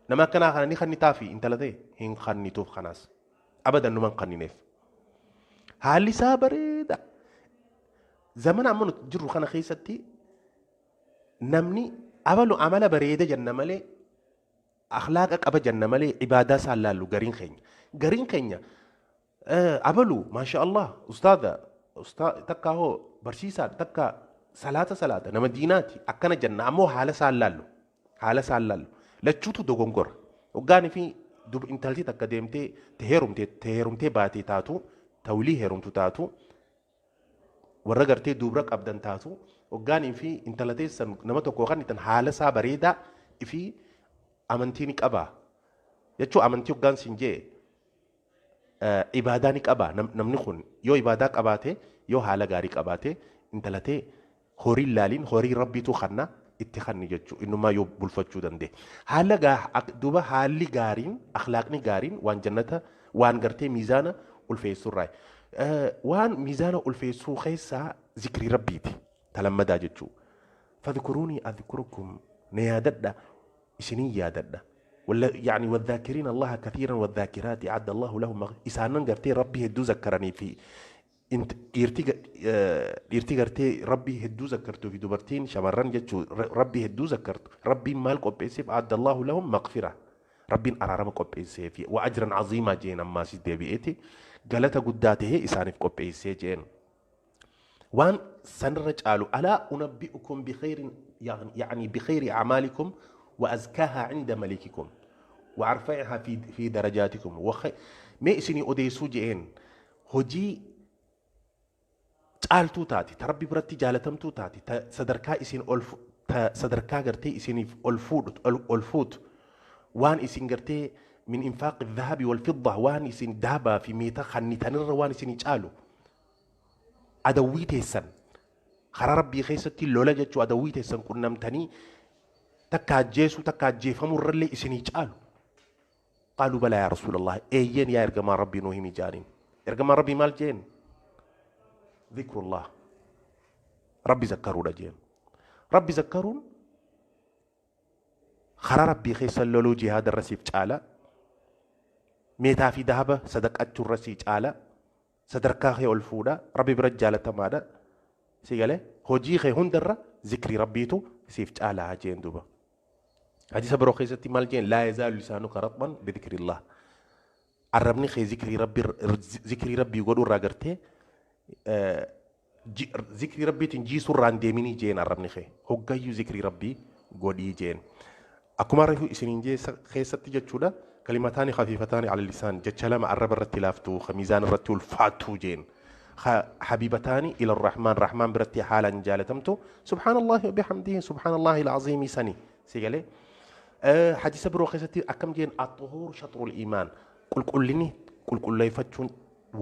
Nama akkanaa kana ni kannitaa fi intala ta'e hin kannituuf kanaas. Abadan numa hin kannineef. Haalli isaa bareeda. Zamana amma nuti jirru kana keessatti namni abalu amala bareeda jenna malee, akhlaaqa qaba jenna malee, ibaadaa isaan laallu gariin keenya. Gariin keenya abalu maasha Allah ustaadha takka hoo barsiisaa takka salaata salaata nama diinaati akkana jenna, ammoo haala isaan laallu, haala isaan laallu lachuutu dogongora. Hoggaanii fi intalti takka deemtee te heerumtee baatee taatu, tawlii heerumtu taatu, warra gartee dubra qabdan taatu, hoggaanii fi intala teessan nama tokko kan itti haala isaa bareedaa fi amantii ni qabaa. Jechuun amantii hoggaan siin jee ibaadaa ni qabaa. Namni kun yoo ibaadaa qabaate, yoo haala gaarii qabaate, intala tee horii laaliin, horii Rabbiitu kanna itti kanni jechuudha. Innumaa yoo bulfachuu danda'e. Haala duuba haalli gaariin, akhlaaqni gaariin waan jannata waan gartee miizaana ulfeessurraa. Waan miizaana ulfeessuu keessaa zikrii Rabbiiti. Talammadaa jechuudha. Fadhkuruunii adhkurukum, na yaadadha isinii yaadadha. يعني والذاكرين الله كثيرا والذاكرات أعد الله لهم إسانن غرتي ربي هدو ذكرني في انت dhiirtii gartee Rabbii hedduu zakkartuu fi dubartiin shamarran jechuu Rabbii hedduu zakkartu Rabbiin maal qopheesseef? Adda Allahu lahum maqfira, Rabbiin araarama qopheessee fi wa ajran aziimaa jeen. Ammaas deebi'eeti galata guddaa ta'e isaaniif qopheessee jeen. Waan sanirra caalu alaa unabbi'ukum bikhayrin, يعني بخير أعمالكم وأزكاها عند ملككم وأرفعها في درجاتكم mee isinii odeessuu je'een hojii caaltuu taate, ta Rabbi biratti jaalatamtuu taate, ta sadarkaa isin ol ta sadarkaa gartee isiniif ol fuudhu ol fuutu, waan isin gartee min infaaqi dhahabi wal fidda, waan isin dahabaa fi meeta kannitanirra waan isinii caalu, adawwii teessan karaa Rabbii keessatti lola jechuu, adawwii teessan qunnamtanii takka ajjeesuu takka ajjeefamuu irrallee isinii caalu? Qaaluu balaa yaa rasuulallah, eeyyeen yaa ergamaa Rabbii nuu himi jaaniin. Ergamaan Rabbii maal jeen? Dhikrullah, Rabbi zakkaruudha jeen. Rabbi zakkaruun karaa Rabbii keessa loluu jihaada irra siif caala, meetaa fi dahaba sadaqachuu irra sii caala, sadarkaa kee ol fuudha, Rabbi bira jaalatamaadha. Si galee hojii kee hundarra zikrii Rabbiitu siif caalaa jeen. Duuba hadiisa biroo keessatti maal jeen? Laa yazaalu lisaanuka ratban bidikrillah, arrabni kee zikrii Rabbii, zikrii Rabbii godhuu irraa gartee zikrii Rabbiitiin jiisuu irraa hin deeminii jeen. Arrabni kee hoggayyuu zikrii Rabbii godhii jeen. Akkuma reefu isiniin jee keessatti jechuudha, kalimataani khafiifataani ala lisaan, jecha lama arraba irratti laaftuu ka miizaan irratti ulfaattuu jeen, حبيبتان إلى الرحمن، رحمن biratti haalaan jaalatamtu, سبحان الله وبحمده سبحان الله العظيم sani. Si galee hadiisa biroo keessatti akkam jeen? الطهور شطر الإيمان, qulqullinni Qulqulleeffachuun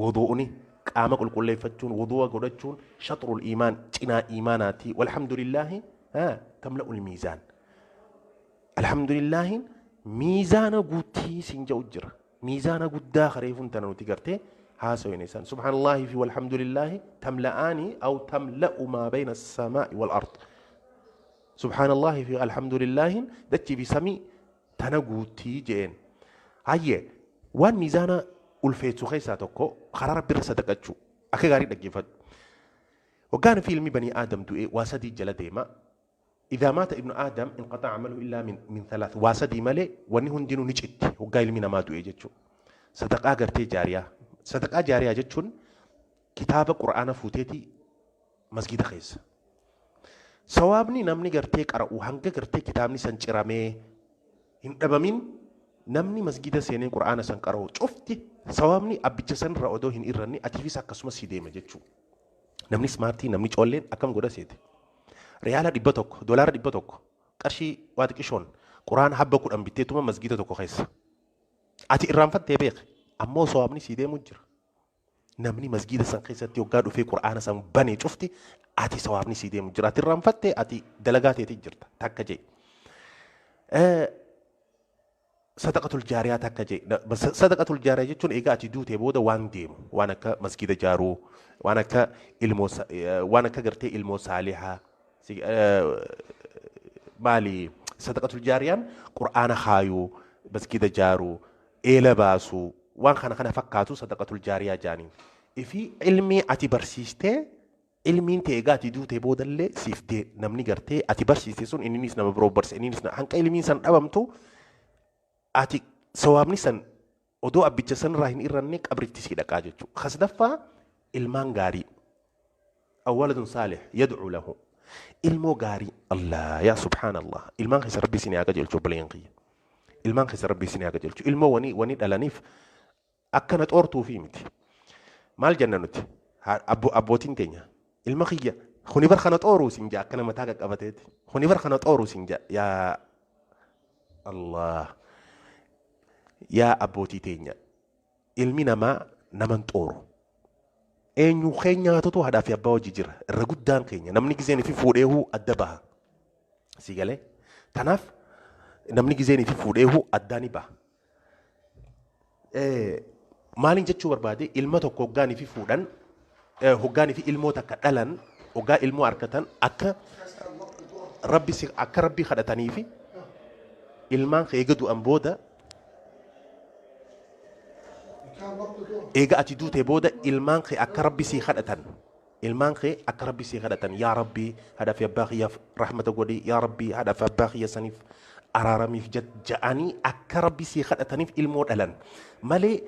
wudu'uni qaama qulqulleeffachuun wudu'a godhachuun shaxrul iimaan cinaa iimaanaati. Walhamdulillaahi tamla'ul miizaan. Alhamdulillaahi miizaana guutii siin ja'u jira. Miizaana guddaa kareefuun tana nuti gartee haasawin isaan. Subhaanallaahi fi walhamdulillaahi tamla'aani aw tamla'u maa bayna as-samaa'i wal ard. Subhaanallaahi fi alhamdulillaahi dachii fi samii tana guutii je'een. Hayyee waan miizaana ulfeessu keessaa tokko karaa rabbi irra sadaqachuu akka gaarii dhaggeeffadhu. Waggaan fi ilmi banii Aadam du'ee waa sadii jala deema. إذا مات ابن آدم انقطع عمله إلا من ثلاث واسدي مالي واني هندينو نجت وقا ilmi namaa du'e jechuun sadaqaa gartee jaariyaa sadaqaa jaariyaa jechuun kitaaba qura'aana fuuteeti masgida keessa sawaabni namni gartee qara'u hanga gartee kitaabni san ciramee hin dhabamin namni masgida seenee qura'aana san qara'u cufti sawaabni abbicha san irra odoo hin irranne atiifis akkasumas si deema jechuudha. Namni smaartii namni coolleen akkam godha seete. Riyaala 100 doolaara 100 qarshii waa xiqqishoon qura'aana habba 10 bitteetuma masgida tokko keessa. Ati irraanfattee beeke ammoo sawaabni si deemu jira. Namni masgida san keessatti hoggaa dhufee qura'aana san banee cufti ati sawaabni si deemu jira. Ati irraanfattee ati dalagaa teetii jirta takka jee. Sadaqatul jaariyaa takka jee. Sadaqatul jaariyaa jechuun egaa ati duutee booda waan deemu waan akka masgida jaaruu waan akka ilmoo waan akka gartee ilmoo saalihaa maali sadaqatul jaariyaan qura'aana haayuu masgida jaaruu eela baasuu waan kana kana fakkaatu sadaqatul jaariyaa jaaniin. Ifi ilmi ati barsiistee ilmiin ta'e egaa ati duutee boodallee siif dee namni gartee ati barsiiste sun inninis nama biroo barsiise inninis hanqa ilmiin san dhabamtu ati sawaabni san odoo abbicha san irraa hin irranne qabritti sii dhaqaa jechuudha. Kasdaffaa ilmaan gaarii awwaladun saalih yadcuu lahu ilmoo gaarii Allah yaa subhaanallah ilmaan keessa rabbi isin haa qajeelchu obboleeyyan kiyya ilmaan keessa rabbi isin haa qajeelchu ilmoo wani dhalaniif akkana xoortuufi miti maal jenna nuti abbootiin teenya ilma kiyya kuni bar kana xooruu sin jaa akkana mataa qaqqabateeti kuni bar kana xooruu sin jaa yaa Allah yaa abbootii teenya ilmi namaa naman xooru eenyu keenyaatutu haadhaa fi abbaa hojii jira irra guddaan keenya namni gizeen fi fuudheehuu adda baha si galee tanaaf namni gizeen fi fuudheehuu addaa ni baha. Maaliin jechuu barbaade ilma tokko hoggaanii fi fuudhan hoggaanii fi ilmoo takka dhalan hoggaa ilmoo argatan akka rabbi akka rabbi kadhatanii fi ilmaan eega du'an booda eega ati duutee booda ilmaan kee akka rabbi sii kadhatan ilmaan kee akka rabbi sii kadhatan yaa rabbi haadhaa fi abbaa kiyyaaf rahmata godhi yaa rabbi haadhaa fi abbaa kiyya saniif araaramiif ja'anii akka rabbi sii kadhataniif ilmoo dhalan malee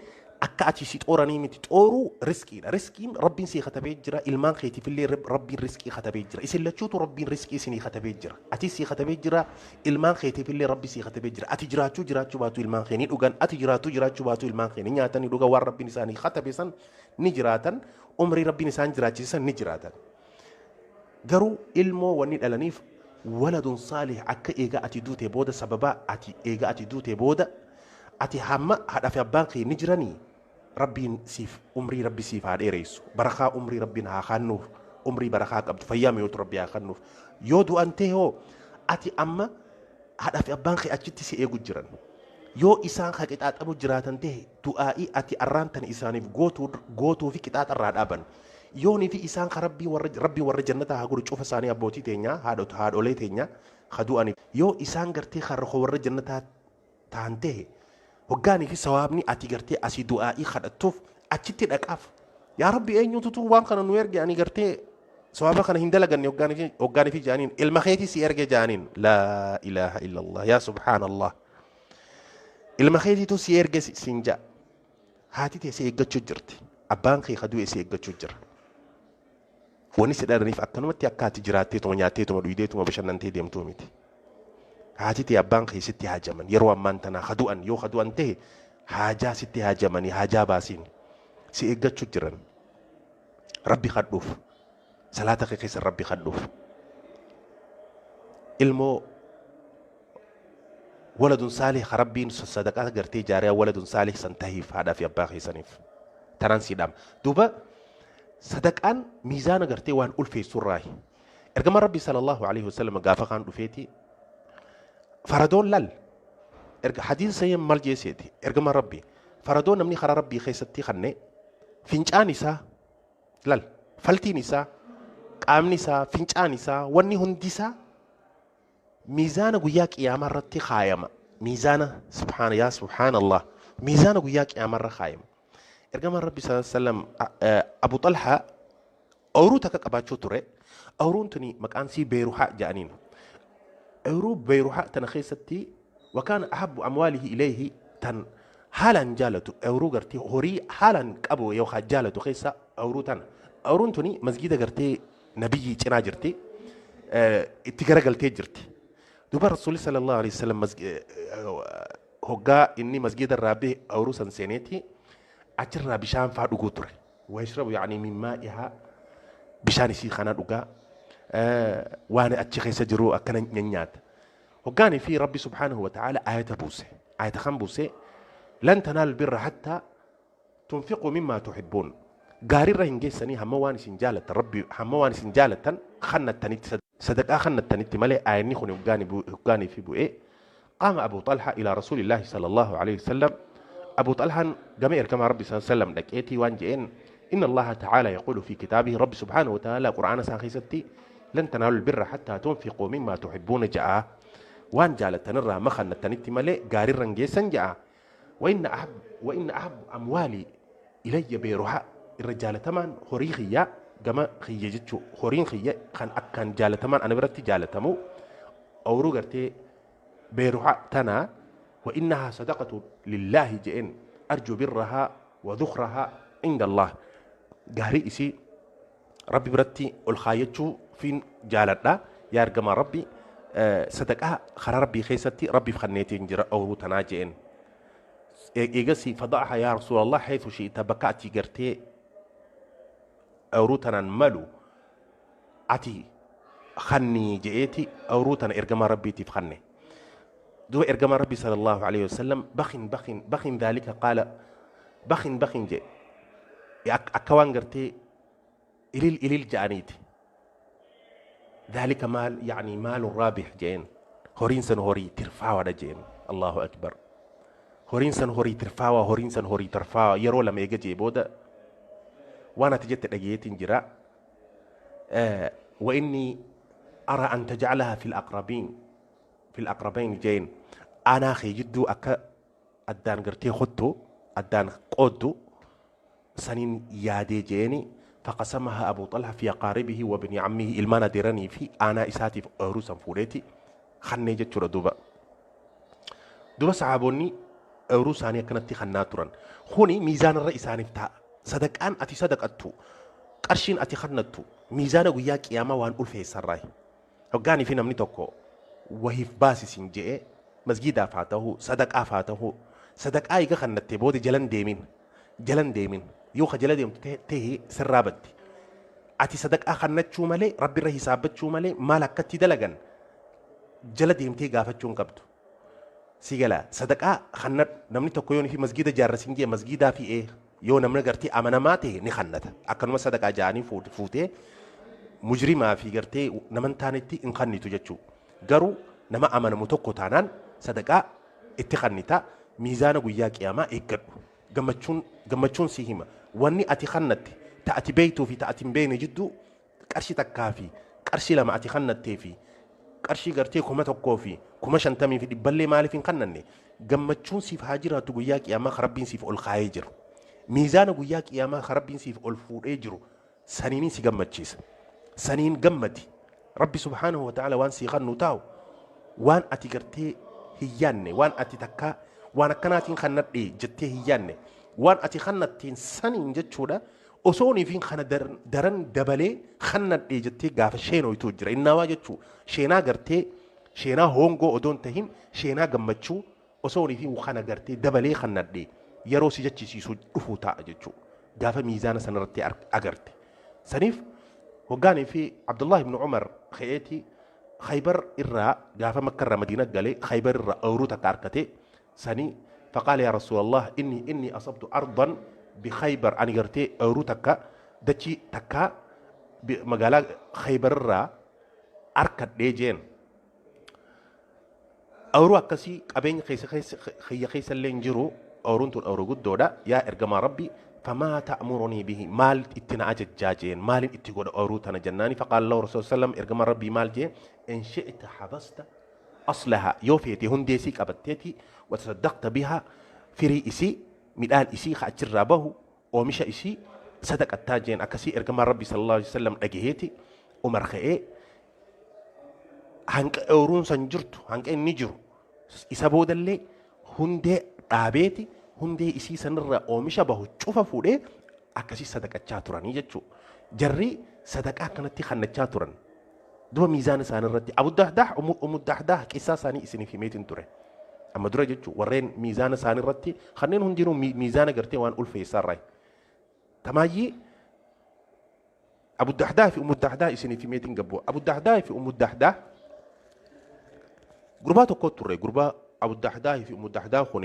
akka ati si xooranii miti xooruu riskiidha riskiin rabbiin sii katabee jira ilmaan keetiifillee rabbiin riskii katabee jira isin lachuutu rabbiin riskii isinii katabee jira ati sii katabee jira ilmaan keetiifillee rabbi sii katabee jira ati jiraachuu jiraachuu baatu ilmaan kee ni dhugan ati jiraachuu jiraachuu baatu ilmaan kee ni nyaatan ni dhugan waan rabbiin isaanii katabe san ni jiraatan umrii rabbiin isaan jiraachisan ni jiraatan garuu ilmoo wanni dhalaniif waladun saalih akka eega ati duutee booda sababa ati eega ati duutee booda ati hamma haadhaa fi abbaan kee ni jiranii rabbiin siif umrii rabbi siif haa dheeressu barakaa umrii rabbiin haa kennuuf umrii barakaa qabdu fayyaa mi'ootu rabbi haa kennuuf yoo du'an ta'e hoo ati amma haadhaa fi abbaan kee achitti si eegu jiran yoo isaan haa qixaaxamu jiraatan ta'e du'aa'ii ati arraan tan isaaniif gootuu fi qixaaxarraa dhaaban yoonii fi isaan ka rabbii warra jannataa haa godhu cufa isaanii abbootii teenyaa haadholee teenyaa haa du'aniif yoo isaan gartee har'a warra jannataa ta'an ta'e hoggaanii fi sawaabni ati gartee asii du'aa'ii kadhattuuf achitti dhaqaaf yaa rabbi eenyututu waan kana nu erge ani gartee sawaaba kana hin dalaganne hoggaanii fi jaaniin ilma keetii si erge jaaniin laa ilaaha illallah yaa subhaanallah ilma keetiitu si erge siin ja'a haati tee si eeggachuu jirti abbaan kee ka du'e si eeggachuu jira wanni si dhalaniif akkanumatti akka ati jiraatteetuma nyaatteetuma dhuydeetuma bashannantee deemtuu miti. Haati tee abbaan kee sitti haajaman yeroo ammaan tanaa ka du'an yoo ka du'an ta'e haajaa sitti haajamanii haajaa baasiin si eeggachuu jiran rabbi kadhuuf salaata kee keessa rabbi kadhuuf ilmoo Waladun saalih Rabbiin sadaqaa gartee jaariyaa waladun saalih san tahiif haadhaa fi abbaa keessaniif. Tanaan sii dhaama. Duuba sadaqaan miizaana gartee waan ulfeessurraahi. Ergamaan Rabbii sallallahu alaihi wasallam gaafa kaan dhufeeti faradoon lal erga hadiisa sayyeen maal jeeseeti ergamaan Rabbii faradoo namni karaa Rabbii keessatti kanne fincaan isaa lal faltiin isaa qaamni isaa fincaan isaa wanni hundi isaa miizaana guyyaa qiyaamaa irratti kaayama. Miizaana subhaana yaa subhaanallah miizaana guyyaa qiyaamaa irra kaayama. Ergamaan Rabbii sallallahu alaihi wasallam Abu Talhaa ooyiruu takka qabaachuu ture. Ooyiruun tuni maqaan sii Beeruhaa jedhaniin. Ooyiruu Beeruhaa tana keessatti wakaan ahabbu amwaalihi ilayhi tan haalaan jaalatu ooyiruu gartee horii haalaan qabu yookaan jaalatu keessa ooyiruu tana. Ooyiruun tuni masgiida gartee nabiyyii cinaa jirti. Itti garagaltee jirti. Duuba Rasuulli sallallahu alaihi wasallam hoggaa inni masgiida irraa bahe ooyiruu san seeneeti achirraa bishaan faa dhuguu ture. Wayashrabu yaani min maa'ihaa bishaan isii kana dhugaa waan achi keessa jiru akkana nyaata. Hoggaanii fi Rabbi subhaanahu wa ta'ala ayata buuse. Ayata kan buuse lan tanaalu birra hattaa tunfiquu mimmaa tuhibbuun. Gaariirra hin geessanii hamma waan isin jaalatan Rabbi hamma waan isin jaalatan kannattanitti sadaqaa kannattanitti malee ayanni kun hoggaanii fi bu'ee qaama Abu Talha ila Rasuulillaahi sallallahu alaihi wasallam. Abu Talhaan gama ergamaa Rabbi sallallahu alaihi wasallam dhaqeetii waan je'een إن الله تعالى يقول في كتابه رب سبحانه وتعالى قرآن ساخيستي لن تنالوا البر حتى تنفقوا مما تحبون جاء وان جالتن الرا مخن التنتي ملي غاري رنجيسن جاء وإن أحب أموالي إلي بيرها الرجال تمان هوري خيا جما خيا جتشو هورين خيا كان أكان جالتمان أنا برتي جالتمو أورو غرتي بيرها تنا وإنها صدقة لله جئن أرجو برها وذخرها عند الله. gaarii isii rabbi biratti ol kaayachuu fiin jaaladha yaa ergamaa rabbi sadaqaa karaa rabbii keessatti rabbiif kanneetiin jira ooyiruu tanaa je'en. Eegasii fadaaha yaa rasuulallah haythu shi'ita bakka ati gartee ooyiruu tanaan malu ati kannii je'eeti ooyiruu tana ergamaa rabbiitiif kanne. Duuba ergamaa rabbii sallallahu alaihi wasallam bakhin bakhin bakhin dhaalika qaala bakhin bakhin je'e. Akka waan gartee ilil ilil ja'aniiti. Dhaalika maal yaani maalu raabih je'een. Horiin san horii tirfaawaadha je'een. Allahu akbar. Horiin san horii tirfaawaa horiin san horii tirfaawaa yeroo lama eega jee booda waan ati jette dhageetiin jira. Wa inni ara an tajcalaha fi al-aqrabiin fi al-aqrabayn je'een. Anaa kee jidduu akka addaan gartee kottu addaan qooddu سنين يادي جيني فقسمها أبو طلحة في أقاربه وابن عمه إلمانا ديراني في أنا إساتي في أوروسا فوريتي خني جتشورا دوبا دوبا صحابوني أوروساني كانت خناتورا خوني ميزان الرئيساني بتاع صدق أن أتي صدق أتو قرشين أتي خنتو ميزان وياك يا ما وان ألفي سراي وقاني في نمني توكو وهي في باسي سنجي مسجد أفاته صدق أفاته صدق آي خنتي بودي جلن ديمين جلن ديمين yoo ka jala deemtu ta'e sirraa baddi. Ati sadaqaa kannachuu malee rabbi irra hisaabbachuu malee maal akkatti dalagan jala deemtee gaafachuu hin qabdu. Si gala sadaqaa kannadhu namni tokko yoo fi masgiida jaarrasin jee masgiidaa fi yoo namni gartee amanamaa ta'e ni kannata. Akkanuma sadaqaa ja'anii fuutee mujrimaa fi gartee nama hin taanetti hin kannitu jechuudha. Garuu nama amanamu tokko taanaan sadaqaa itti kannita miizaana guyyaa qiyaamaa eeggadhu. Gammachuun si hima. Wanni ati kannatte ta ati beektuu fi ta ati hin beekne jidduu qarshii takkaa fi qarshii lama ati kannattee fi qarshii gartee 1000 fi 50,000 fi dhibballee maaliif hin kannanne gammachuun siif haa jiraatu guyyaa qiyaamaa rabbiin siif ol kaayee jiru. Miizaana guyyaa qiyaamaa rabbiin siif ol fuudhee jiru saniin si gammachiisa. Saniin gammadi. Rabbi subhaanahu wa ta'ala waan sii kannu taa'u waan ati gartee hin yaanne waan ati takkaa waan akkanaatiin kannadhee jettee hin yaanne waan ati kannatteen saniin jechuudha osoonii fi kana daran dabalee kannadhee jettee gaafa sheenoytu jira innaawaa jechuu sheenaa gartee sheenaa hongoo odoon tahin sheenaa gammachuu osoonii fi kana gartee dabalee kannadhee yeroo si jechisiisu dhufuu ta'a jechuu gaafa miizaana sanarratti agarte. Saniif hoggaanii fi Abdullah ibn Umar ka'eeti Khaybar irraa gaafa Makka irraa Madiina galee Khaybar irraa ooyiruu takka harkate sanii faqaala yaa Rasuulallah inni asabtu ardan bi Khaybar ani gartee ooyiruu takka dachii takka magaalaa Khaybar irraa harkadhee jeen. Ooyiruu akkasii qabeenya keessa keessa keessa illee hin jiru ooyiruun tun ooyiruu guddoodha yaa ergamaa Rabbi famaa ta'murunii bihi maal itti na ajajjaa jeen maalin itti godha ooyiruu tana jennaani faqaala lahu rasuul sallam ergamaa Rabbii maal jeen in shi'ta habasta aslaha yoo feete hundee isii qabatteeti watasaddaqta biha firii isii midhaan isii ka achirraa bahu oomisha isii sadaqattaa jeen akkasii ergamaa Rabbii sallallahu alaihi wasallam dhagaheeti Umar ka'ee hanqa ooyiruun san jirtu hanqa inni jiru isa boodallee hundee dhaabeeti hundee isii sanirraa oomisha bahu cufa fuudhee akkasii sadaqachaa turanii jechuudha. Jarri sadaqaa akkanatti kannachaa turan. Duba miizaana isaanii irratti Abu Dahdaah Ummu Dahdaah qissaa isaanii isiniif himeetiin ture. Amma dura jechuudha warreen miizaana isaanii irratti kanneen hundinuu miizaana gartee waan ulfeessaarraa. Tamaayyii Abu Dahdaa fi Ummu Dahdaa isiniif himeetiin gabbu. Abu Dahdaa fi Ummu Dahdaa gurbaa tokko turre gurbaa Abu Dahdaa fi Ummu Dahdaa kun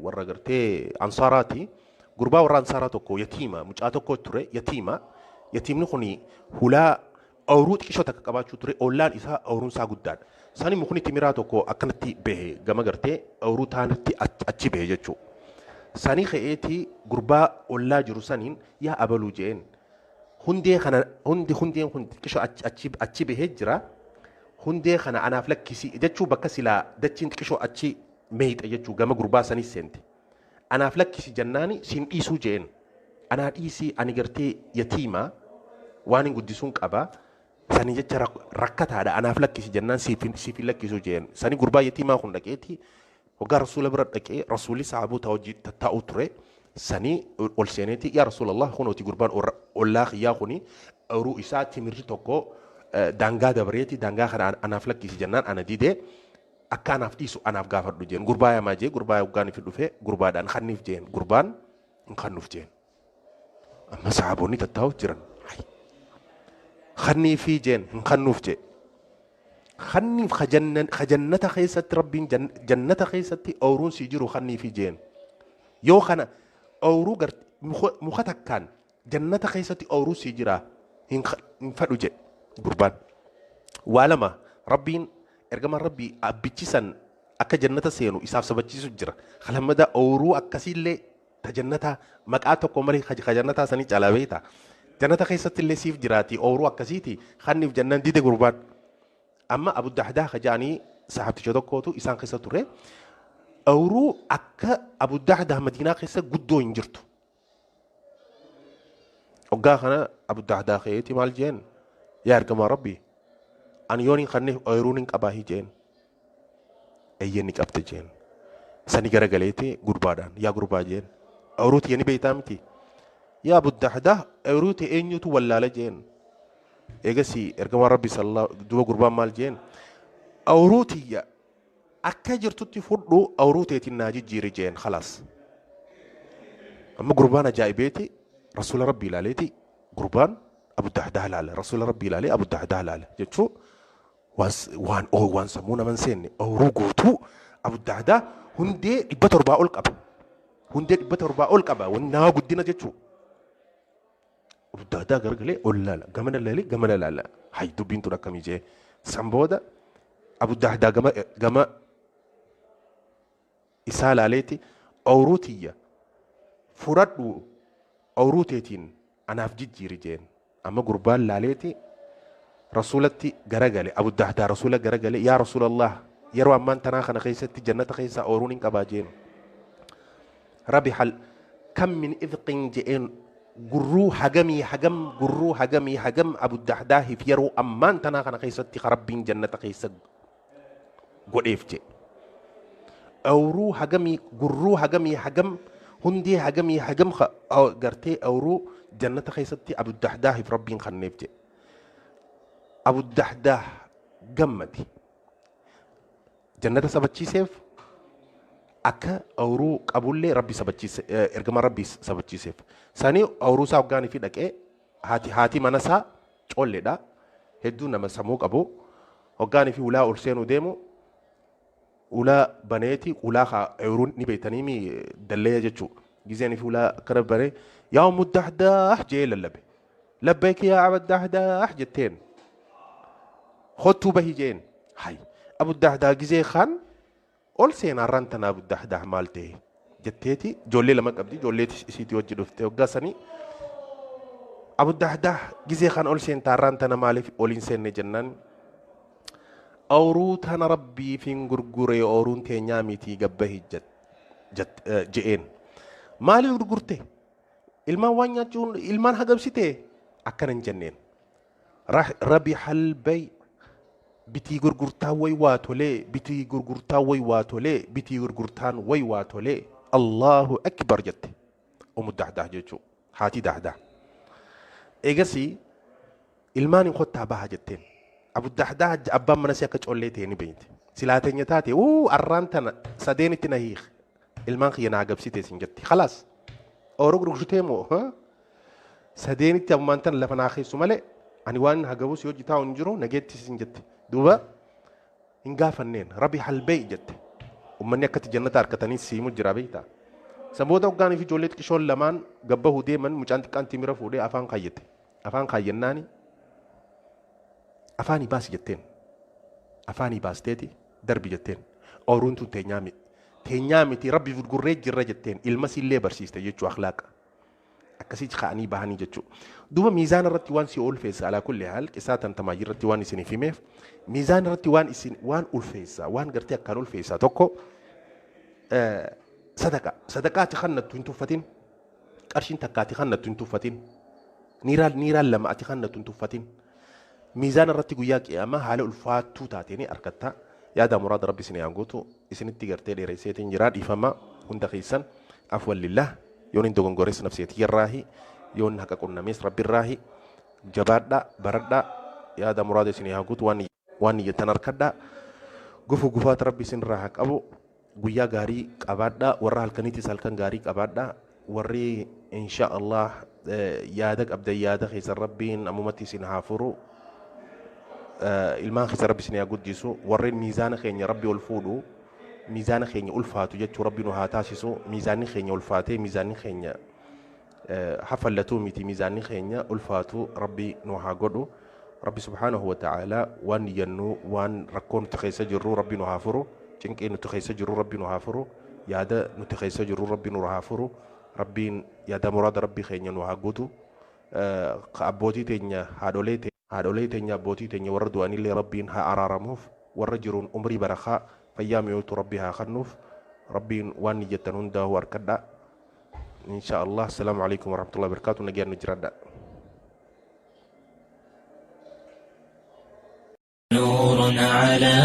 warra gartee Ansaaraati. Gurbaa warra Ansaaraa tokko yatiima mucaa tokko ture yatiima. Yatiimni kun hulaa ooyiruu xiqqishoo takka qabaachuu ture ollaan isaa ooyiruun isaa guddaadha. Sani mukni timiraa tokko akkanatti bahe gama gartee ooyiruu taanitti achi bahe jechuudha. Sani ka'eetii gurbaa ollaa jiru saniin yaa abaluu jeen hundee kana hundi hundeen kun xiqqishoo achi bahee jira. Hundee kana anaaf lakkisi jechuu bakka silaa dachiin xiqqishoo achi meeyxe jechuu gama gurbaa sanis seente. Anaaf lakkisi jennaani siin dhiisuu jeen. Anaa dhiisii ani gartee yatiima waan hin guddisuun qaba. Sani jecha rakkataadha anaaf lakkisi jennaan siif hin lakkisuu jeen. Sani gurbaa yatiimaa kun dhaqeeti hoggaa rasuula bira dhaqee rasuulli sahaboota hojii tattaa'u ture. Sani ol seeneeti yaa rasuulallah kunooti gurbaan ollaa kiyyaa kuni ooyiruu isaa timirri tokko daangaa dabareeti daangaa kana anaaf lakkisi jennaan ana didee akka anaaf dhiisu anaaf gaafadhu jeen gurbaa yamaa jee gurbaa hoggaan fi dhufe gurbaadhaan kanniif jeen gurbaan hin kannuuf jeen. Amma sahaboonni tattaa'uuf jiran. Kanniifii jeen hin kannuuf jee. Kanniif jannata keessatti rabbiin jannata keessatti ooyiruun sii jiru kanniifii jeen. Yoo kana ooyiruu muka takkaan jannata keessatti ooyiruu sii jira hin fadhu jee gurbaan. Waa lama rabbiin ergamaan rabbii abbichi san akka jannata seenu isaaf sabachiisu jira. Kalamada ooyiruu akkasiillee ta jannataa maqaa tokko malee ka jannataa sanii caalaa beekta. Jannata keessatti illee siif jiraati ooyiruu akkasiiti kanniif jannaan dide gurbaan. Amma Abu Dahdaa ka jedhanii sahabticha tokkootu isaan keessa ture. Ooyiruu akka Abu Dahdaa Madiinaa keessa guddoo hin jirtu. Hoggaa kana Abu Dahdaa ka'eeti maal jeen yaa ergamaa rabbii ani yoon hin kanneef ooyiruun hin qabaahi jeen. Eeyyee ni qabte jeen. Sani garagaleeti gurbaadhaan yaa gurbaa jeen. Ooyiruu tiyya ni beektaa miti. Yaa Abu Dahdaa ooyiruu tiyya eenyutu wallaala jeen. Eegasii ergamaan rabbii sallallahu duba gurbaan maal jeen. Ooyiruu tiyya akka jirtutti fudhu ooyiruu teetiin naa jijjiiri jeen khalaas. Amma gurbaan ajaa'ibeeti rasuula rabbii ilaaleeti gurbaan Abu Dahdaa ilaala rasuula rabbii ilaalee Abu Dahdaa ilaala jechuu waan waan sammuu naman seenne ooyiruu guutuu Abu Dahdaa hundee 700 ol qaba. Hundee 700 ol qaba nama guddina jechuu. Abu Dahdaa garagalee ol laala gamana laalee gamana laala hay dubbiin tun akkamii jee san booda Abu Dahdaa gama isaa laaleeti ooyiruu tiyya fudhadhu ooyiruu teetiin anaaf jijjiiri jeen. Amma gurbaan laaleeti rasuulatti garagale Abu Dahdaa rasuula garagale yaa rasuulallah yeroo ammaan tanaa kana keessatti jannata keessaa ooyiruun hin qabaa jeen. Rabihal kam min idqin je'een gurruu hagamii hagam gurruu hagamii hagam Abu Dahdaahiif yeroo ammaan tanaa kana keessatti rabbiin jannata keessa godheef jee. Ooyiruu hagamii gurruu hagamii hagam hundee hagamii hagam gartee ooyiruu jannata keessatti Abu Dahdaahiif rabbiin kenneef jee. Abu Dahdaa gammade. Jannata sabachiiseef akka ooyiruu qabullee rabbi sabachiise ergamaa rabbii sabachiiseef. Sanii ooyiruu isaa hoggaanii fi dhaqee haati mana isaa colleedha. Hedduu nama sammuu qabu. Hoggaanii fi ulaa ol seenuu deemu ulaa baneeti ulaa haa ooyiruun ni beektanii mi dallee jechuu. Gizeen fi ulaa akkana banee yaa Ummu Dahdaah jee lallabe. Labbayka yaa Aba Dahdaah jetteen. Kottuu bahi jeen. Hay Abu Dahdaah gizee kaan ol seenaa arraan tana Abu Dahdaah maal ta'e jetteeti ijoollee lama qabdi ijoollee isiitii wajji dhufte hoggaa sanii Abu Dahdaah gizee kaan ol seentaa arraan tana maaliif ol hin seenne jennaan Awruu tana rabbiifin gurgure ooruun teenyaa mitii gabbahi je'een. Maaliif gurgurte? Ilmaan waan nyaachuun ilmaan hagabsite? Akkana hin jenneen. Rabihal bay bitii gurgurtaa way waa tolee bitii gurgurtaa way waa tolee bitii gurgurtaan way waa tolee Allahu akbar jette. Umu Dahdaah jechuu haati Dahdaah. Eegasii Ilmaaniin kottaa bahaa jetteen. Abu Dahdaah abbaan mana isii akka collee ta'e ni beekti. Silaa teenya taate uu arraan tana sadeenitti na hiik. Ilmaan kiyya naa gabsite sin jetti. Khalaas. Ooruu gurgurtee moo? Sadeenitti ammaan tana lafa naa keessu malee ani waan hagabus yoo taa'u hin jiru nageetti sin jette. Duuba hin gaafanneen rabi halbee jette. Ummanni akkatti jannata harkatanii siimu jira beektaa. San booda hoggaanii fi ijoollee xiqqishoon lamaan gabbahuu deeman mucaan xiqqaan timira fuudhee afaan kaayyate. Afaan kaayyannaani afaanii baasi jetteen. Afaanii baasteeti darbi jetteen. Ooruun tun teenyaa miti. Teenyaa miti rabbi gurgurree jirra jetteen. Ilma siillee barsiiste jechuu akhlaaqa. Akkasii ka'anii bahanii jechuu. Duuba miizaana irratti waan si ulfeessa alaa kulli haal qisaa tan tamaayii irratti waan isiniif himeef miizaana irratti waan isin waan ulfeessa waan gartee akkaan ulfeessa tokko sadaqa sadaqaa ati kannattu hin tuffatin. Qarshiin takka ati kannattu hin tuffatin. Niiraan niiraan lama ati kannattu hin tuffatin. Miizaana irratti guyyaa qiyaamaa haala ulfaattuu taateen argatta. Yaada muraada rabbi isin haa guutu. Isinitti gartee dheeresseetiin jira dhiifama hunda keessan. Afwan lillah. Yoon hin dogongores nafseetii irraahi. Yoon haqa qunnamees rabbi irraahi. Jabaadhaa baradhaa yaada muraada isin haa guutu waan waan niyyattan harkadhaa. Gufu gufaata rabbi isin irraa haa qabu. Guyyaa gaarii qabaadhaa. Warra halkaniitis halkan gaarii qabaadhaa. Warri insha Allah yaada qabdan yaada keessan rabbiin ammumatti isin haa furu. Ilmaan keessa rabbi isin haa guddisu. Warreen miizaana keenya rabbi ol fuudhu. Miizaana keenya ulfaatu jechuu rabbi nu haa taasisu. Miizaanni keenya ulfaatee miizaanni keenya hafallatuu miti miizaanni keenya ulfaatu rabbi nu haa godhu. Rabbi subhaanahu wa ta'aalaa waan niyyannu waan rakkoo nuti keessa jirru rabbi nu haa furu. Cinqii nuti keessa jirru rabbi nu haa furu. Yaada nuti keessa jirru rabbi nu haa furu. Rabbiin yaada muraada rabbi keenya nu haa guutu. Ka abbootii teenya haadholee haadholee teenya abbootii teenya warra du'anillee rabbiin haa araaramuuf. Warra jiruun umrii barakaa fayyaa mi'ootu rabbi haa kennuuf. Rabbiin waan niyyattan hundaa'u harkadhaa. Insha Allah. Assalaamu alaikum warahmatullahi wabarakatuh. Nagaan nu jiraadhaa. نور على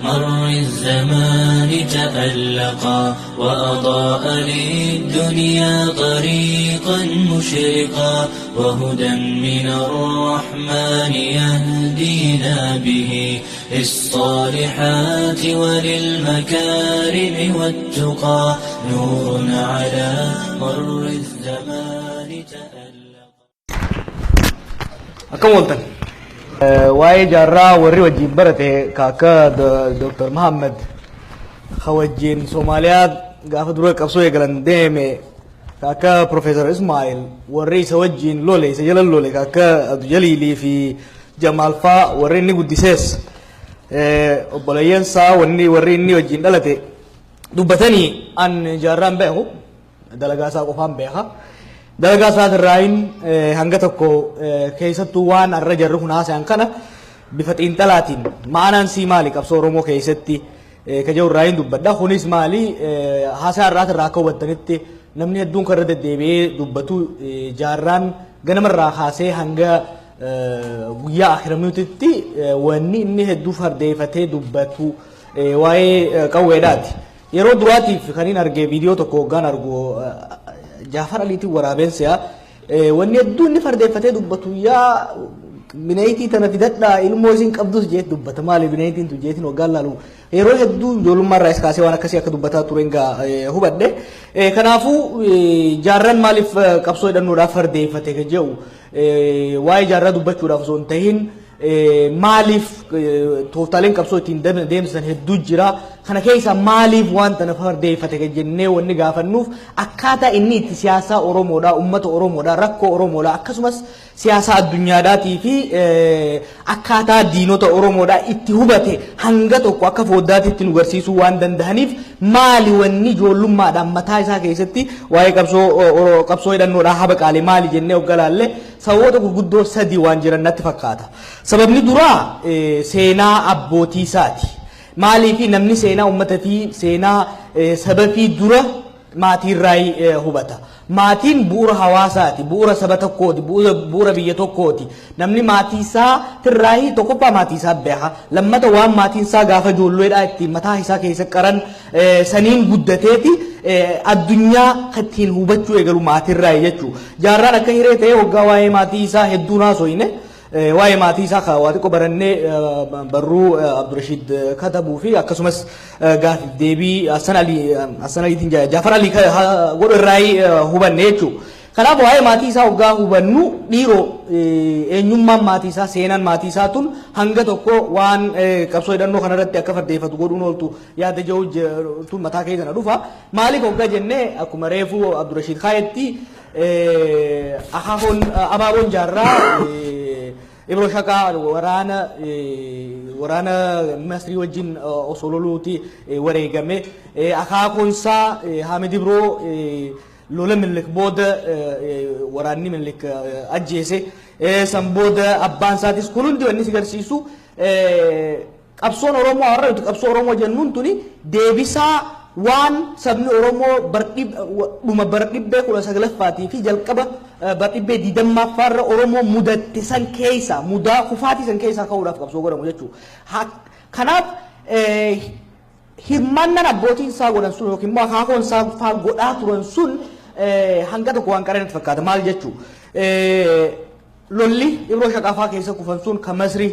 مر الزمان تألقا وأضاء للدنيا طريقا مشرقا وهدى من الرحمن يهدينا به للصالحات وللمكارم والتقى نور على مر الزمان تألقا. Akkam ooltan. Waa'ee jaarraa warri wajjin barate ka akka Dr. Muhammad ka wajjin Soomaaliyaa gaafa dura qabsoo eegalan deeme ka akka Profeesar Ismaa'il warri isa wajjin lole isa jala lole ka akka Abdu Jaliilii fi Jamaal faa warri inni guddisees obboleeyyan isaa wanni warri inni wajjin dhalate dubbatanii an jaarraan beeku dalagaa isaa qofaan beeka. Dalagaa isaatirraayin hanga tokko keessattuu waan har'a jarri kun haasayan kana bifa xiinxalaatiin ma'anaan sii maali qabsoo Oromoo keessatti ka jedhu irraayin dubbadha. Kunis maali haasaa har'aatirraa akka hubattanitti namni hedduun kan irra deddeebi'ee dubbatu jaarraan ganamarraa kaasee hanga guyyaa akiramuutitti wanni inni hedduu fardeeffatee dubbatu waa'ee qawweedhaati. Yeroo duraatiif kan hin arge viidiyoo tokko hoggaan argu Jaafar Aliitiin waraabeen si'a. Wanni hedduu inni fardeeffatee dubbatu yaa bineeytii tana fidadhaa ilmoo isin qabdus jeet dubbata maali bineeytiin tun jeetiin hoggaan laalu yeroo hedduu ijoollummaa irraa is kaasee waan akkasii akka dubbataa tureen gaa hubadhe. Kanaafuu jaarran maaliif qabsoo hidhannoodhaaf fardeeffate kan jedhu waa'ee jaarraa dubbachuudhaaf osoo hin tahin Maaliif tooftaaleen qabsoo ittiin deemsisan hedduu jira. Kana keessa maaliif waan tana fardeeffate jennee wanni gaafannuuf, akkaataa inni itti siyaasaa Oromoodhaa, uummata Oromoodhaa, rakkoo Oromoodhaa, akkasumas siyaasa addunyaadhaatii fi akkaataa diinota Oromoodhaa itti hubate hanga tokko akka fooddaatitti nu garsiisuu waan danda'aniif, maali wanni ijoollummaadhaan mataa isaa keessatti waa'ee qabsoo hidhannoodhaa haba qaale maali jennee hoggalaallee, sababoota gurguddoo sadii waan jiran natti fakkaata. Sababni duraa seenaa abbootii isaati. Maaliif namni seenaa uummata fi seenaa saba fi dura maatiirraa hubata. Maatiin bu'uura hawaasaati, bu'uura saba tokkooti, bu'uura biyya tokkooti. Namni maatii isaa tirraahii tokkoffaa maatii isaa beeka. Lammata waan maatiin isaa gaafa ijoolleedhaa ittiin mataa isaa keessa qaran saniin guddateeti addunyaa ittiin hubachuu eegalu maatirraa jechuudha. Jaarraan akka hiree ta'ee waggaa waa'ee maatii isaa hedduun haasoyne, waa'ee maatii isaa kan waa xiqqoo barannee barruu Abdurashiid katabuu fi akkasumas gaafiif deebii Hassan Ali, Hassan Aliitiin Jaafar Ali godhu irraa hubanne jechuudha. Kanaaf waa'ee maatii isaa waggaa hubannu, dhiiroo, eenyummaan maatii isaa, seenaan maatii isaa tun hanga tokko waan qabsoo hidhannoo kanarratti akka fardeeffatu godhuun ooltu yaada jiru tun mataa keessa na dhufa. Maaliif waggaa jennee, akkuma reefuu Abdurashiid kaayetti, akaakoon abaaboon Jaarraa Ibro Shaqaa waraana Masrii wajjin osoo loluuti wareegame. Akaakoon isaa Hamid Ibroo lola Minilik booda waraanni Minilik ajjeese. San booda abbaan isaatis. Kun hundi wanni si garsiisu, qabsoon Oromoo har'a nuti qabsoo Oromoo jennuun tuni deebisaa waan sabni Oromoo dhuma bara dhibbee 19ffaatii fi jalqaba bara dhibbee 20ffaarra Oromoo mudatte san keessa, mudaa kufaatii san keessaa ka'uudhaaf qabsoo godhamu jechuudha. Kanaaf hirmaannaan abbootiin isaa godhan sun yookiin immoo akaakoon isaa faa godhaa turan sun hanga tokko waan qaran fakkaata. Maal jechuu, lolli Ibroo Shaqaafaa keessa kufan sun kan Masri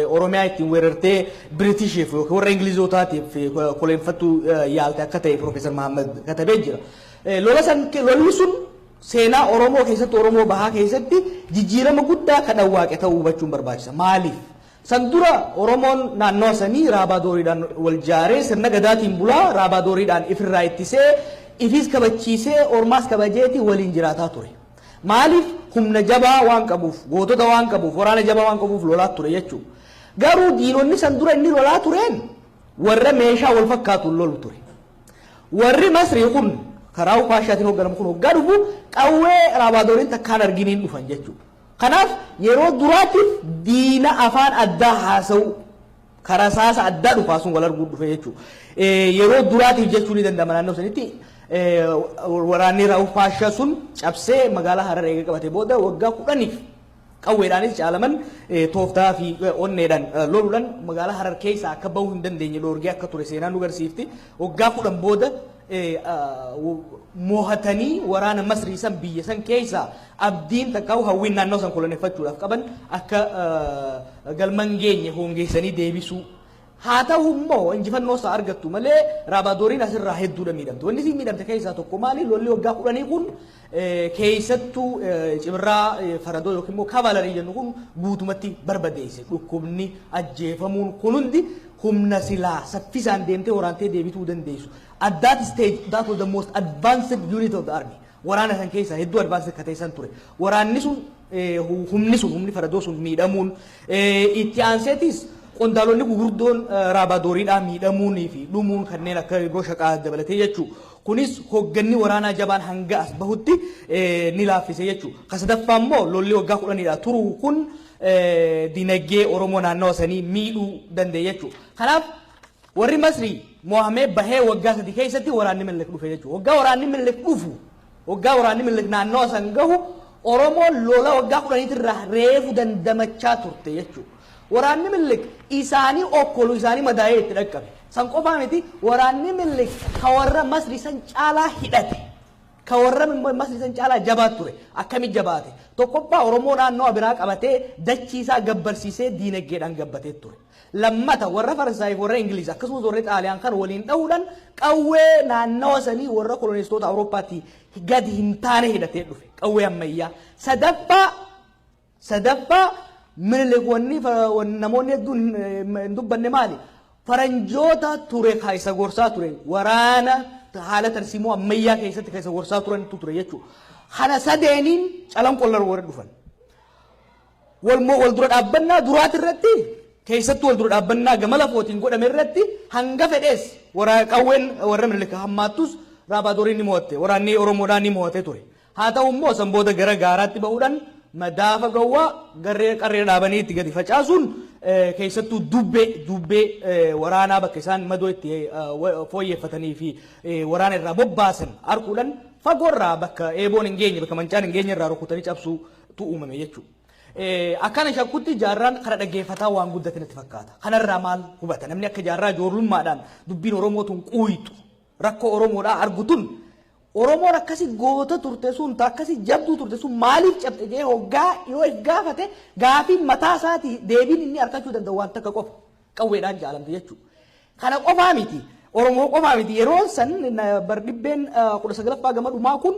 Oromiyaa ittiin weerartee Biritishiif yookiin warra Ingilizootaatiif koleenfattuu yaalte akka ta'e Profeesar Mahammad katabee jira. Lola san, lolli sun seenaa Oromoo keessatti, Oromoo bahaa keessatti jijjiirama guddaa kan dhawwaaqe ta'uu hubachuun barbaachisa. Maaliif? San dura Oromoon naannoo sanii raabaa dooriidhaan wal jaaree sirna gadaatiin bulaa, raabaa dooriidhaan ifirraa ittisee, ifis kabachiisee, ormaas kabajeeti waliin jiraataa ture. Maaliif? Humna jabaa waan qabuuf, gootota waan qabuuf, waraana jabaa waan qabuuf lolaa ture jechuudha. Garuu diinonni san dura inni lolaa tureen warra meeshaa wal fakkaatuun lolu ture. Warri Masrii kun karaa Ukaashaatiin hoogganamu kun hoggaa dhufu qawwee raabaadooriin takkaan arginiin dhufan jechuudha. Kanaaf yeroo duraatiif diina afaan addaa haasa'u, karaa saasa addaa dhufaa sun wal arguu dhufe jechuudha. Yeroo duraatiif jechuu ni danda'ama, naannoo sanitti waraanni Raa'uf Paashaa sun cabsee magaalaa Harar eega qabate booda waggaa 10f qawweedhaanis caalaman tooftaa fi onneedhaan loluudhaan magaalaa Harar keessaa akka bahuu hin dandeenye dhoorgee akka ture seenaan nu garsiifti. Waggaa 10 booda mohatanii waraana Masrii san biyya san keessaa abdiin takka hawwiin naannoo san koloneeffachuudhaaf qaban akka galman geenye hongeessanii deebisuu. Haa ta'u immoo injifannoo isaa argattu malee raabadooriin asirraa hedduudha miidhamte. Wanni isin miidhamte keessaa tokko maali? Lolli waggaa 10 kun keessattuu cibraa faradoo yookiin immoo cavalry jennu kun guutumatti barbadeesse. Dhukkubni, ajjeefamuun kun hundi humna silaa saffisaan deemtee waraantee deebituu dandeessu. At that stage, that was the most advanced unit of the army. Waraana san keessa hedduu advanced akka ta'e san ture. Waraanni sun, humni sun, humni faradoo sun miidhamuun, itti aanseetis qondaalonni gugurdoon raabadooriidhaa miidhamuunii fi dhumuun, kanneen akka Ibroo Shaqaa dabalatee jechuudha. Kunis hoogganni waraanaa jabaan hanga as bahutti ni laaffise jechuudha. Ka sadaffaa immoo lolli waggaa 10dha turu kun dinagdee Oromoo naannawa sanii miidhuu danda'e jechuudha. Kanaaf warri Masrii mo'amee bahee waggaa 3 keessatti waraanni Minilik dhufe jechuudha. Waggaa waraanni Minilik dhufu, waggaa waraanni Minilik naannawa san gahu, Oromoon lola waggaa 10iitirraa reefu dandamachaa turte jechuudha. Waraanni Minilik isaanii okkolu, isaanii madaa'ee itti dhaqqabe. San qofaa miti, waraanni Minilik ka warra Masrii san caalaa hidhate. Ka warra Masrii san caalaa jabaa ture. Akkami jabaate? Tokkoffaa, Oromoo naannoo biraa qabatee dachii isaa gabbarsiisee diinagdeedhaan gabbatee ture. Lammata, warra Faransaayif, warra Ingiliz, akkasumas warra Xaaliyaan kan waliin dhahuudhaan qawwee naannawa sanii warra kolonistoota Awurooppaatti gadi hin taane hidhatee dhufe. Qawwee ammayyaa. Sadaffaa, Minilik wanni namoonni hedduun hin dubbanne maali? Faranjoota ture ka isa gorsaa ture, waraana haala tarsiimoo ammayyaa keessatti ka isa gorsaa turantu ture jechuudha. Kana sadeeniin Calanqoo warra dhufan. Wal dura dhaabbannaa duraati irratti, keessattuu wal dura dhaabbannaa gama lafootiin godhame irratti, hanga fedhees qawween warra Minilik hammaattus Raabadooriin ni mo'atte, waraanni Oromoodhaan ni mo'atee ture. Haa ta'u immoo san booda gara gaaraatti bahuudhaan madaafa gawwaa garree qarree dhaabanii itti gadi facaasuun, keessattuu dubbee waraanaa bakka isaan madoo itti fooyyeffatanii fi waraana irraa bobbaasan arguudhaan fagoorraa bakka eeboon hin geenye, bakka mancaan hin geenye irraa rukutanii cabsuutu uumame jechuudha. Akkana shakkutti Jaarraan kana dhaggeeffataa waan guddate natti fakkaata. Kanarraa maal hubata? Namni akka Jaarraa ijoollummaadhaan dubbiin Oromoo tun quuyxu, rakkoo Oromoodhaa argu tun, Oromoon akkasi goota turte sun, akkasi jabduu turte sun maaliif cabxe jee hoggaa yoo if gaafate, gaafiin mataa isaatii deebiin inni argachuu danda'u waan takka qofa, qawweedhaan jaalamte jechuudha. Kana qofaa miti. Oromoo qofaa miti. Yeroon san bar dhibbeen 19ffaa gama dhumaa kun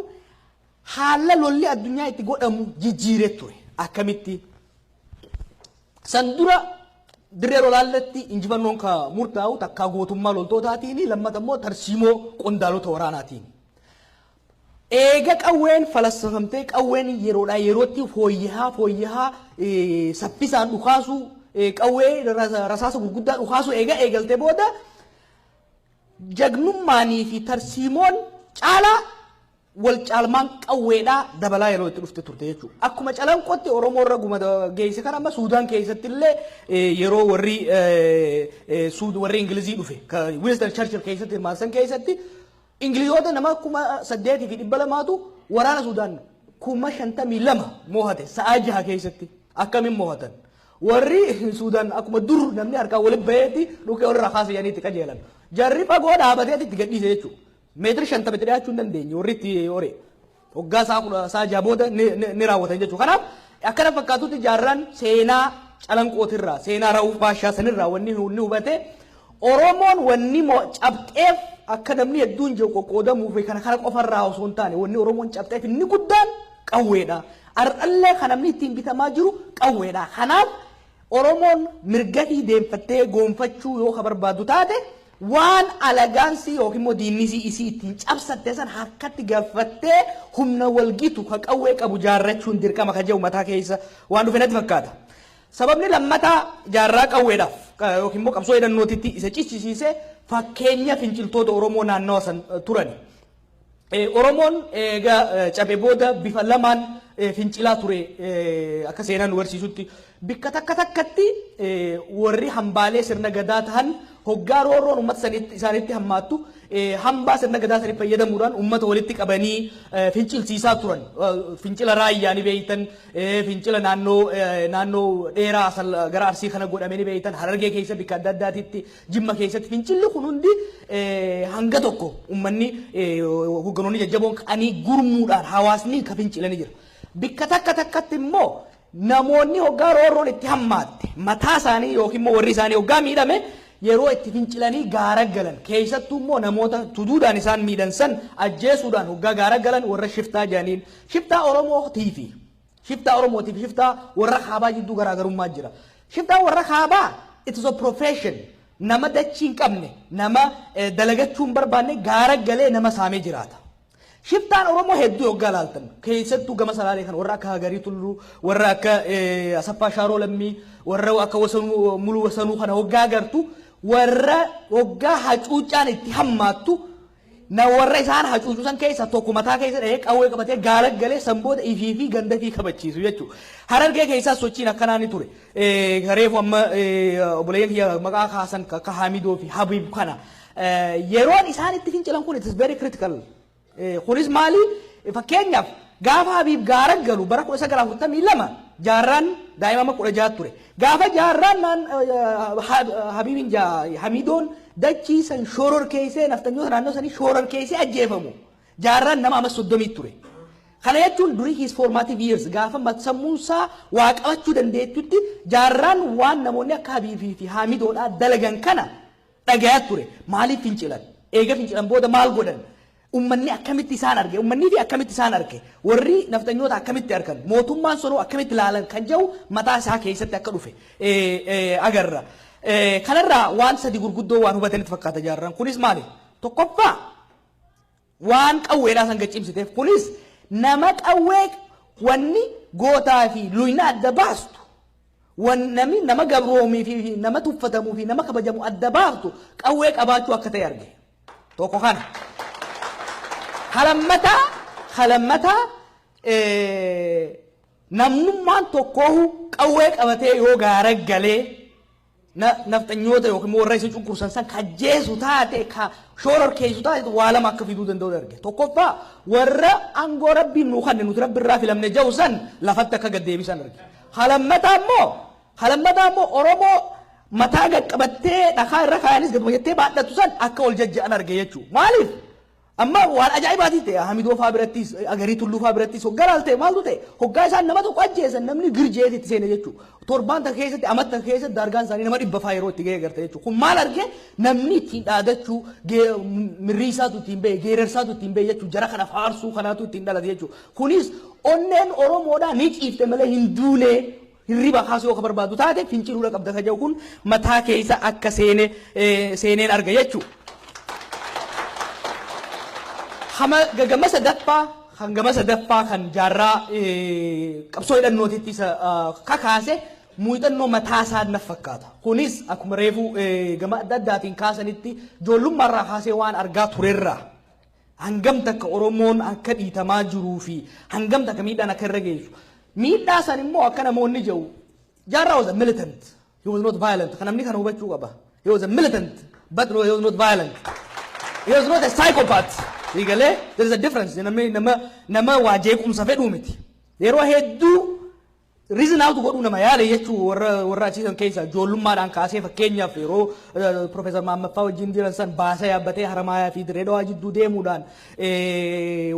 haala lolli addunyaa itti godhamu jijjiiree ture. Akkamitti? San dura dirree lolaallatti injifannoon ka murtaa'u takkaa gootummaa loltootaatiin, lammata immoo tarsiimoo qondaalota waraanaatiin. Eega qawween falassafamtee, qawween yeroodhaa yerootti fooyyahaa fooyyahaa saffisaan dhukaasuu, qawwee rasaasa gurguddaa dhukaasuu eega eegaltee booda, jagnummaanii fi tarsiimoon caalaa wal caalmaan qawweedhaa dabalaa yeroo itti dhufte turte jechuudha. Akkuma Calanqootti Oromoo irra guma geesse kan amma Suudaan keessatti illee yeroo warri Ingilizii dhufe Winston Churchill keessatti hirmaatan keessatti, Ingilizoota nama 8200tu waraana Suudaan 52,000 moohate sa'aa 6 keessatti. Akkamiin moohatan? Warri Suudaan akkuma dur namni harkaan walitti baheetti dhukee walirraa kaasanii itti qajeelan. Jarri fagoo dhaabateeti itti gadhiise jechuudha. Meetira 50tti dhiyaachuu hin dandeenye warri itti hore. Waggaa sa'a 6 booda ni raawwatan jechuudha. Kanaaf akkana fakkaatutti Jaarraan seenaa Calanqootirraa, seenaa Ra'uuf Baashaa sanirraa wanni inni hubate, Oromoon wanni cabxeef akka namni hedduun jiru qoqqoodamuu fi kana kana qofarraa osoo hin taane, wanni Oromoon cabxeef inni guddaan qawweedha. Har'allee kan namni ittiin bitamaa jiru qawweedha. Kanaaf Oromoon mirga fi deemfattee goonfachuu yoo ka barbaaddu taate, waan alagaansii yookiin immoo diinnisii isii ittiin cabsatte san harkatti galfattee humna walgitu ka qawwee qabu jaarrachuun dirqama ka jedhu mataa keessa waan dhufe natti fakkaata. Sababni lammataa Jaarraa qawweedhaaf yookiin immoo qabsoo hidhannootitti isa cichisiise fakkeenya finciltoota Oromoo naannawa san turani. Oromoon egaa cabe booda bifa lamaan fincilaa ture akka seenaan nu barsiisutti. Bikka takka takkatti warri hambaalee sirna gadaa tahan hoggaa roorroon uummata isaanitti hammaattu, hambaa sirna gadaa sanii fayyadamuudhaan uummata walitti qabanii fincilsiisaa turan. Fincila Raayyaa ni beeytan, fincila naannoo dheeraa gara Arsii kana godhame ni beeytan, Harargee keessa bikka adda addaatitti, Jimma keessatti fincilli kun hundi hanga tokko uummanni hogganoonni jajjaboon ka'anii gurmuudhaan hawaasni ka fincilanii jira. Bikka takka takkatti immoo namoonni hoggaa roorroon itti hammaatte, mataa isaanii yookiin immoo warri isaanii hoggaa miidhame, yeroo itti fincilanii gaara galan, keessattuu immoo namoota tuduudhaan isaan miidhan san ajjeesuudhaan hoggaa gaara galan, warra shiftaa jedhaniin. Shiftaa Oromootii fi shiftaa Oromootii fi shiftaa warra kaabaa jidduu garaagarummaa jira. Shiftaa warra kaabaa, it is a profession. Nama dachii hin qabne, nama dalagachuu hin barbaanne, gaara galee nama saamee jiraata. Shiftaan Oromoo hedduu hoggaa laaltan, keessattuu gama Salaalee kan warra akka Hagarii Tulluu, warra akka Asaffaa Shaaroo Lammii, warra akka Wasanuu Muluu Wasanuu kana hoggaa agartu, warra hoggaa hacuuccaan itti hammaattu na warra isaan hacuucu san keessa tokko mataa keessa dhahee qawwee qabatee gaara galee san booda ifii fi ganda fi kabachiisu jechuudha. Harargee keessaa sochiin akkanaa ni ture. Reefu amma obboleeyyan kiyya maqaa kaasan akka Hamidoo fi Habiib kana. Yeroon isaan itti fincilan kun, it is very critical. Kunis maali? Fakkeenyaaf gaafa Habiib gaara galu bara 1942 Jaarraan daa'ima amma 16 ture. Gaafa Jaarraan naan Habiibin Hamidoon dachii san shoror keessee, naftanyoota naannoo sanii shoror keessee ajjeefamu, Jaarraan nama amma 30 ture. Kana jechuun during his formative years, gaafa sammuunsaa waa qabachuu dandeettutti, Jaarraan waan namoonni akka Habiibii fi Hamidoodhaa dalagan kana dhagayaa ture. Maaliif fincilan? Eega fincilan booda maal godhan? Ummanni akkamitti isaan arge, ummannii fi akkamitti isaan arge, warri naftanyoota akkamitti argan, mootummaan sonoo akkamitti ilaalan kan jedhu mataa isaa keessatti akka dhufe agarra. Kanarraa waan sadi gurguddoo waan hubatanitti fakkaata Jaarraan. Kunis maali? Tokkoffaa, waan qawweedhaa san gaccimsiteef. Kunis nama qawwee wanni gootaa fi luyna adda baastu, wan nami nama gabroomii fi nama tuffatamuu fi nama kabajamu adda baaftu qawwee qabaachuu akka ta'e arge. Tokko kana. Halammataa, namnummaan tokkoohu qawwee qabatee yoo gaara galee nafxanyoota yookiin immoo warra isa cunqursan san kajjeesu taate, ka shoororkeessu taate, waa lama akka fiduu danda'u arge. Tokkoffaa, warra aangoo Rabbiin nuu kanne, nuti Rabbi irraa filamne jedhu san lafatti akka gad deebisan arge. Halammataa immoo Oromoo mataa qabattee dhakaa irra kaayanis gaduma jettee baadhatu san akka ol jajja'an arge jechuudha. Maaliif? Amma waan ajaa'ibaatii ta'e, Hamidoo fa'aa birattis, Agarii Tulluu fa'aa birattis hoggaa laal ta'e maaltu ta'e? Hoggaa isaan nama tokko ajjeesan namni girjeeti itti seene jechuudha. Torbaan takka keessatti, amata takka keessatti daargaan isaanii nama 100 fa'aa yeroo itti ga'e garte jechuudha. Kun maal arge? Namni ittiin dhaadachuu, mirriisaatu ittiin ba'e, geerarsaatu ittiin ba'e jechuudha. Jara kana faarsuu kanaatu ittiin dhalate jechuudha. Kunis onneen Oromoodhaa ni ciifte malee hin duune, hirriba kaasuu yoo barbaadu taate finciluudha qabda ka jedhu kun mataa keessa akka seene seeneen arga jechuudha. Hama gama sadaffaa kan gama sadaffaa kan Jaarraa qabsoo hidhannootitti isa kakaase muuxannoo mataa isaa na fakkaata. Kunis akkuma reefu gama adda addaatiin kaasanitti ijoollummaarraa kaasee waan argaa turerraa hangam takka Oromoon akka dhiitamaa jiruu fi hangam takka miidhaan akka irra geessu. Miidhaa san immoo akka namoonni jedhu, Jaarraa was a militant. He was not violent. Kan namni kana hubachuu qaba. He was a militant, but no, he was not violent. He was not a psychopath. Eegalee, there is a difference. Namni nama waa jeequmsa fedhuu miti. Yeroo hedduu reason out godhuu nama yaale jechuu warra achiisan keessa ijoollummaadhaan kaasee. Fakkeenyaaf, yeroo Profeesar Maammaffaa wajjin jiran san baasa yaabbatee Haramaayaa fi Dirree Dhawaa jidduu deemuudhaan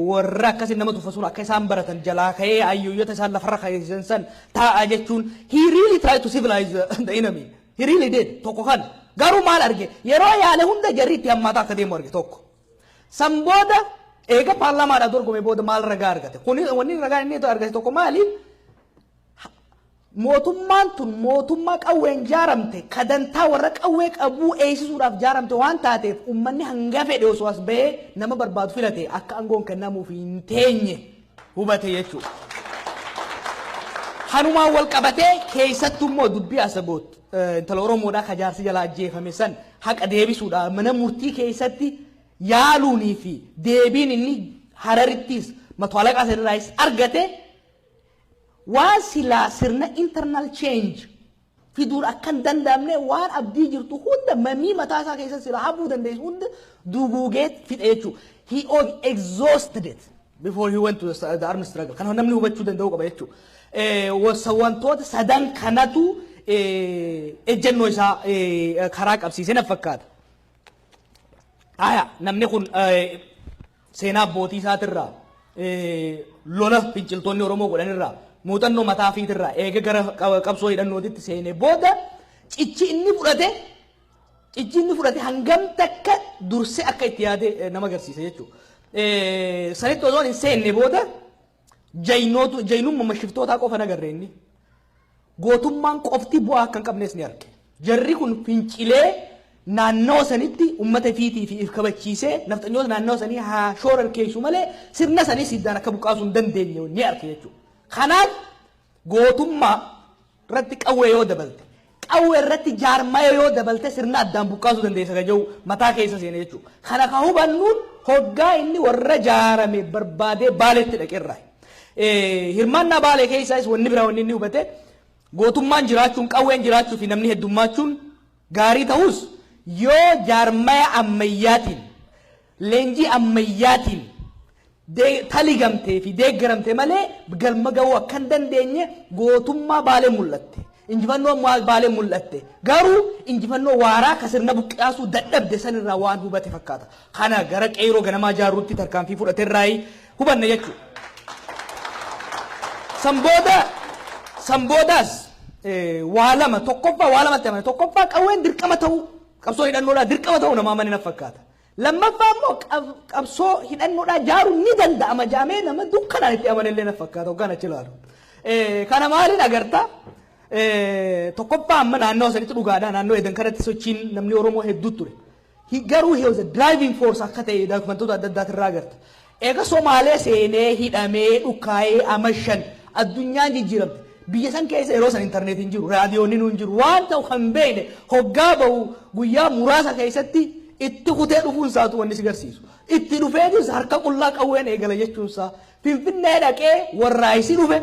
warra akkasii nama tuffasuun akka isaan baratan jalaa ka'ee ayyooyyota isaan lafarra ka'isan san taa'a jechuun, he really tried to civilize the enemy. He really did. Tokko kan garuu maal arge? Yeroo yaale hunda jarri itti hammaataa akka deemu arge tokko. San booda eega paarlaamaadhaa dorgome booda maal ragaa argate? Kuni wanni ragaa inni argate tokko maali? Mootummaan tun mootummaa qawween jaaramte, kadantaa warra qawwee qabuu eeysisuudhaaf jaaramte waan taateef, ummanni hanga fedhe osoo as bahee nama barbaadu filate akka aangoon kennamuuf hin teenye hubate jechuudha. Kanumaan wal qabatee keessattuu immoo dubbii Asaboot, intala Oromoodhaa ka jaarsi jalaa ajjeefame san haqa deebisuudhaaf mana murtii keessatti yaaluunii fi deebiin inni Hararittis mato alaqaa sanirraayis argate waan silaa sirna internal change fiduun akka hin danda'amne, waan abdii jirtu hunda, mamii mataa isaa keessa silaa hafuu dandeessu hunda duguugee fixe jechuudha. He exhausted it before he went to the armed struggle. Kana namni hubachuu danda'u qaba jechuudha. Wantoota sadan kanatu ejjennoo isaa karaa qabsiisee na fakkaata. Haya, namni kun seenaa abbootii isaatirraa, lola finciltoonni Oromoo godhanirraa, muuxannoo mataa fiitirraa eega gara qabsoo hidhannootitti seenee booda cichi inni fudhate hangam takka dursee akka itti yaade nama agarsiisa jechuudha. Sanitti osoo hin seenne booda jaynootu jaynummaa shiftootaa qofa nagarre inni. Gootummaan qofti bu'aa akka hin qabnes ni arge. Jarri kun fincilee naannoo sanitti uummata fiitii fi if kabachiisee nafxanyoota naannoo sanii haa shoorarkeessu malee sirna sanii siddaan akka buqqaasuu hin dandeenye ni arge jechuudha. Kanaaf gootummaa irratti qawwee yoo dabalte, qawwee irratti jaarmaya yoo dabalte, sirna addaan buqqaasuu dandeessa ka jedhu mataa keessa seene jechuudha. Kana ka hubannuun hoggaa inni warra jaarame barbaadee Baaleetti dhaqeerraa. Hirmaannaa Baalee keessaas wanni biraa wanni inni hubate, gootummaan jiraachuun, qawween jiraachuu fi namni heddummaachuun gaarii ta'us, yoo jaarmaya ammayyaatiin, leenjii ammayyaatiin taligamtee fi deeggaramte malee galma ga'uu akka hin dandeenye gootummaa Baalee mul'atte. Injifannoo Baalee mul'atte. Garuu injifannoo waaraa ka sirna buqqaasuu dadhabde sanirraa waan hubate fakkaata. Kana gara qeeroo ganamaa jaarruutti tarkaanfii fudhaterraa hubanne jechuudha. San boodaas waa lama, tokkoffaa waa lamatti amane. Tokkoffaa, qawween dirqama ta'uu, qabsoo hidhannoodhaa dirqama ta'uu namaa amane na fakkaata. Lammaffaa immoo qabsoo hidhannoodhaan jaaruun ni danda'ama jaamee nama dukkanaan itti amanellee na fakkaata hoggaan achi ilaalu. Kana maaliin agarta? Tokkoffaa, amma naannoo sanitti dhugaadha, naannoo edan kanatti sochiin namni Oromoo hedduu ture. Garuu he was a driving force akka ta'e daakumentoota adda addaati irraa agarta. Eega Somaalee seenee hidhamee dhukkaa'ee ama 5 addunyaan jijjiiramte. Biyya san keessa yeroo san intarneetiin hin jiru, raadiyoonni hin jiru, waan ta'u kan beekne hoggaa bahu guyyaa muraasa keessatti itti kutee dhufuun isaatu wanni si garsiisu. Itti dhufeetis harka qullaa qawween eegala jechuunsaa. Finfinnee dhaqee warraayisi dhufe,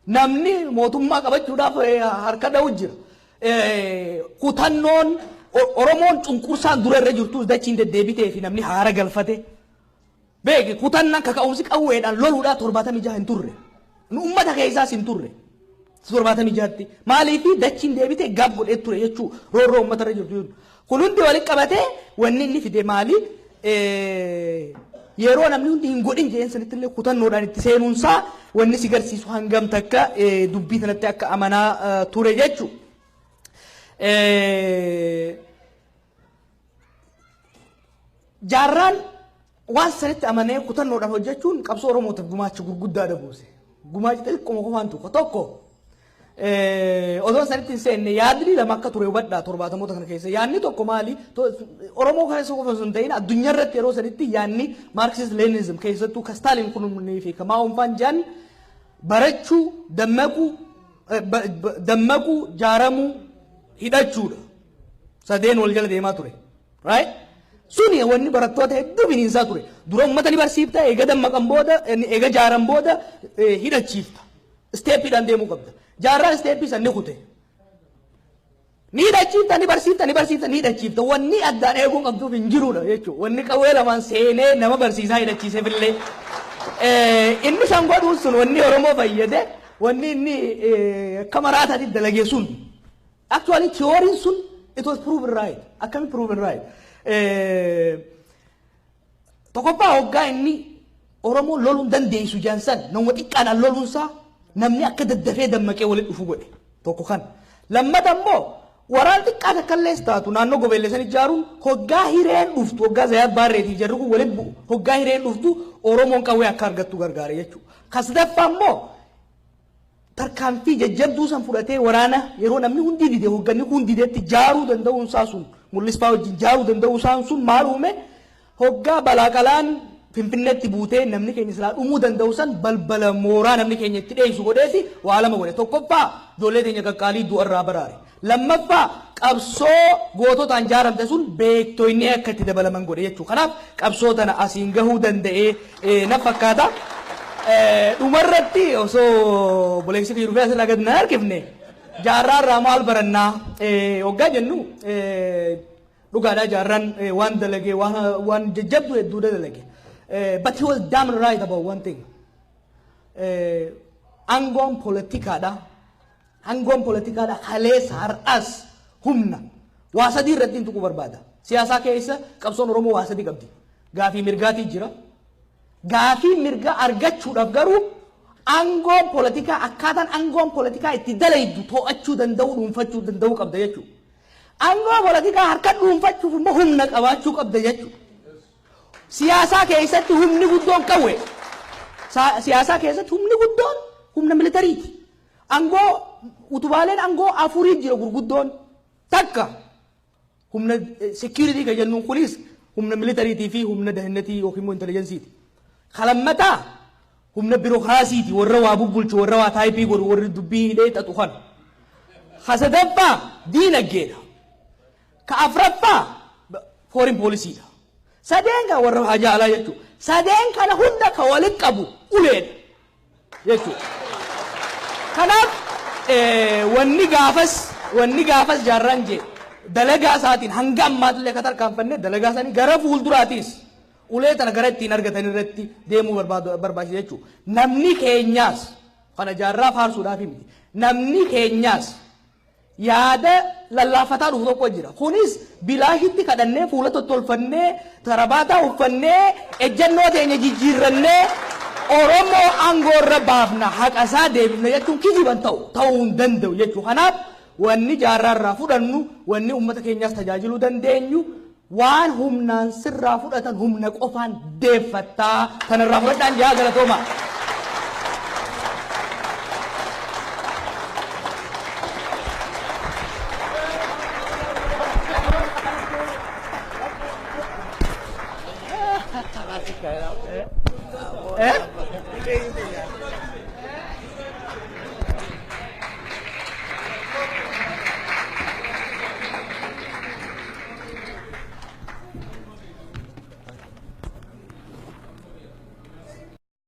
namni mootummaa qabachuudhaaf harka dha'u jira. Kutannoon Oromoon cunqursaan dura irra jirtus dachiin deddeebitee fi namni haara galfate. Beeki, kutannaan kaka'umsi qawweedhaan loluudhaa 76 hin turre. Nu uummata keessaas hin turre. 76tti. Maaliif? Dachiin deebitee gaaf godhee ture jechuu, roorroo uummata irra jirtu. Kun hundi walitti qabatee wanni inni fide maali? Yeroo namni hundi hin godhin jeen sanitti illee kutannoodhaan itti seenuunsaa wanni si garsiisu hangam takka dubbii sanatti akka amanaa ture jechuu. Jaarraan waan sanitti amanee kutannoodhaan hojjechuun qabsoo Oromootiif gumaacha gurguddaadha buuse. Gumaacha xixiqqoo qofaan tokko tokko odoo sanitti hin seenne, yaadni lama akka ture hubadhaa. 70moota kana keessa yaadni tokko maali? Oromoo keessa qofa osoo hin ta'in addunyaa irratti yeroo sanitti yaadni Marxist Leninism, keessattuu ka Stalin kunii fi ka Maa'oon faan jedhan, barachuu, dammaquu, dammaquu, jaaramuu, hidhachuudha. Sadeen wal jala deemaa ture. Right? Suni wanni barattoota hedduu biniinsaa ture. Dura uummata ni barsiifta, eega dammaqan booda, eega jaaran booda hidhachiifta. Steppiidhaan deemuu qabda. Jaarraan steppii san ni kute. Ni hidhachiifta, ni barsiifta, ni barsiifta, ni hidhachiifta. Wanni addaan eeguu qabduuf hin jirudha jechuudha. Wanni qawwee lamaan seenee nama barsiisaa hidhachiiseef illee. Inni san godhuun sun wanni Oromoo fayyade, wanni inni akka maraataatti dalage sun. Actually, theory sun it was proven right. Akkami proven right? Tokkoffaa, hoggaa inni Oromoo loluun dandeessu jaansan, nama xiqqaadhaan loluunsaa namni akka daddafee dammaqee walitti dhufu godhe tokko kan. Lammata immoo waraan xiqqaa takka illee taatu naannoo gobeellee san ijaaruun hoggaa hireen dhuftu, hoggaa Zayaat Baarreetiif jarri kun walitti bu'u, hoggaa hireen dhuftu Oromoon qawwee akka argattu gargaara jechuudha. Ka sadaffaa immoo tarkaanfii jajjabduu san fudhatee waraana yeroo namni hundi dide, hogganni kun didetti jaaruu danda'uun isaa sun, mul'isfaa wajjin jaaruu danda'uu isaan sun maal uume? Hoggaa balaa qalaan Finfinneetti buutee namni keenya silaa dhumuu danda'u san balbala mooraa namni keenya itti dheessu godheeti waa lama godhe. Tokkoffaa, ijoollee teenya qaqqaalii du'arraa baraare. Lammaffaa, qabsoo goototaan jaaramte sun beektoonni akka itti dabalaman godhe jechuudha. Kanaaf qabsoo tana asiin gahuu danda'ee na fakkaata. Dhumarratti, osoo obboleessi kiyya dhufee asirraa gad na harkifne, Jaarraa irraa maal barannaa hoggaa jennu, dhugaadhaa, Jaarraan waan dalage, waan jajjabdu hedduudha dalage. But he was damn right about one thing. Aangoon poolitikaadha. Aangoon poolitikaadha kaleessa har'as humna. Waa sadii irratti hin tuquu barbaada. Siyaasaa keessa qabsoon Oromoo waa sadii qabdi. Gaafii mirgaatii jira. Gaafii mirgaa argachuudhaaf garuu aangoon poolitikaa, akkaataan aangoon poolitikaa itti dalaydu to'achuu danda'uu, dhuunfachuu danda'uu qabda jechuudha. Aangoo poolitikaa harka dhuunfachuuf immoo humna qabaachuu qabda jechuudha. Siyaasaa keessatti humni guddoon qawwee. Siyaasaa keessatti humni guddoon humna militariiti. Aangoo utubaaleen aangoo afurii jira gurguddoon. Takka humna security kan jennuun, kunis humna militariitii fi humna dahinnatii yookiin immoo intelligenceiiti. Kalammataa humna biirokiraasiiti, warra waa bubbulchu, warra waa type godhu, warri dubbii hidhee xaxu kana. Ka sadaffaa diinagdeedha. Ka afraffaa foreign policyidha. Sadeen kan warra hajaa alaa jechuudha. Sadeen kana hunda ka walitti qabu uleedha jechuudha. Kanaaf wanni gaafas Jaarraan jee dalagaa isaatiin hanga ammaatillee akka tarkaanfanne, dalagaa isaanii gara fuulduraatiis ulee tana gara ittiin argatan irratti deemuu barbaachisa jechuudha. Namni keenyaas kana Jaarraa faarsuudhaaf miti. Namni keenyaas yaada lallaafataa dhufu tokko jira. Kunis bilaashitti kadhannee, fuula tottolfannee, tarabaataa uffannee, ejjennoo teenya jijjiirrannee Oromoo aangoo irra baafna, haqa isaa deebifna jechuun kijiban ta'uu hin danda'u jechuudha. Kanaaf wanni Jaarraa irraa fudhannu, wanni uummata keenyaas tajaajiluu dandeenyu Waan humnaan sirraa fudhatan humna qofaan deeffattaa, tanarraa fudhadhaan jaa. Galatooma.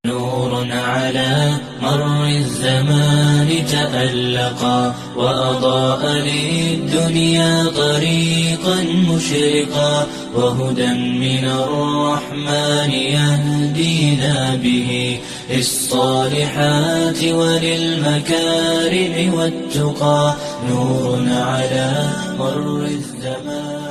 نور على مر الزمان تألقا، وأضاء للدنيا طريقا مشرقا، وهدى من الرحمن يهدينا به للصالحات وللمكارم والتقى. نور على مر الزمان.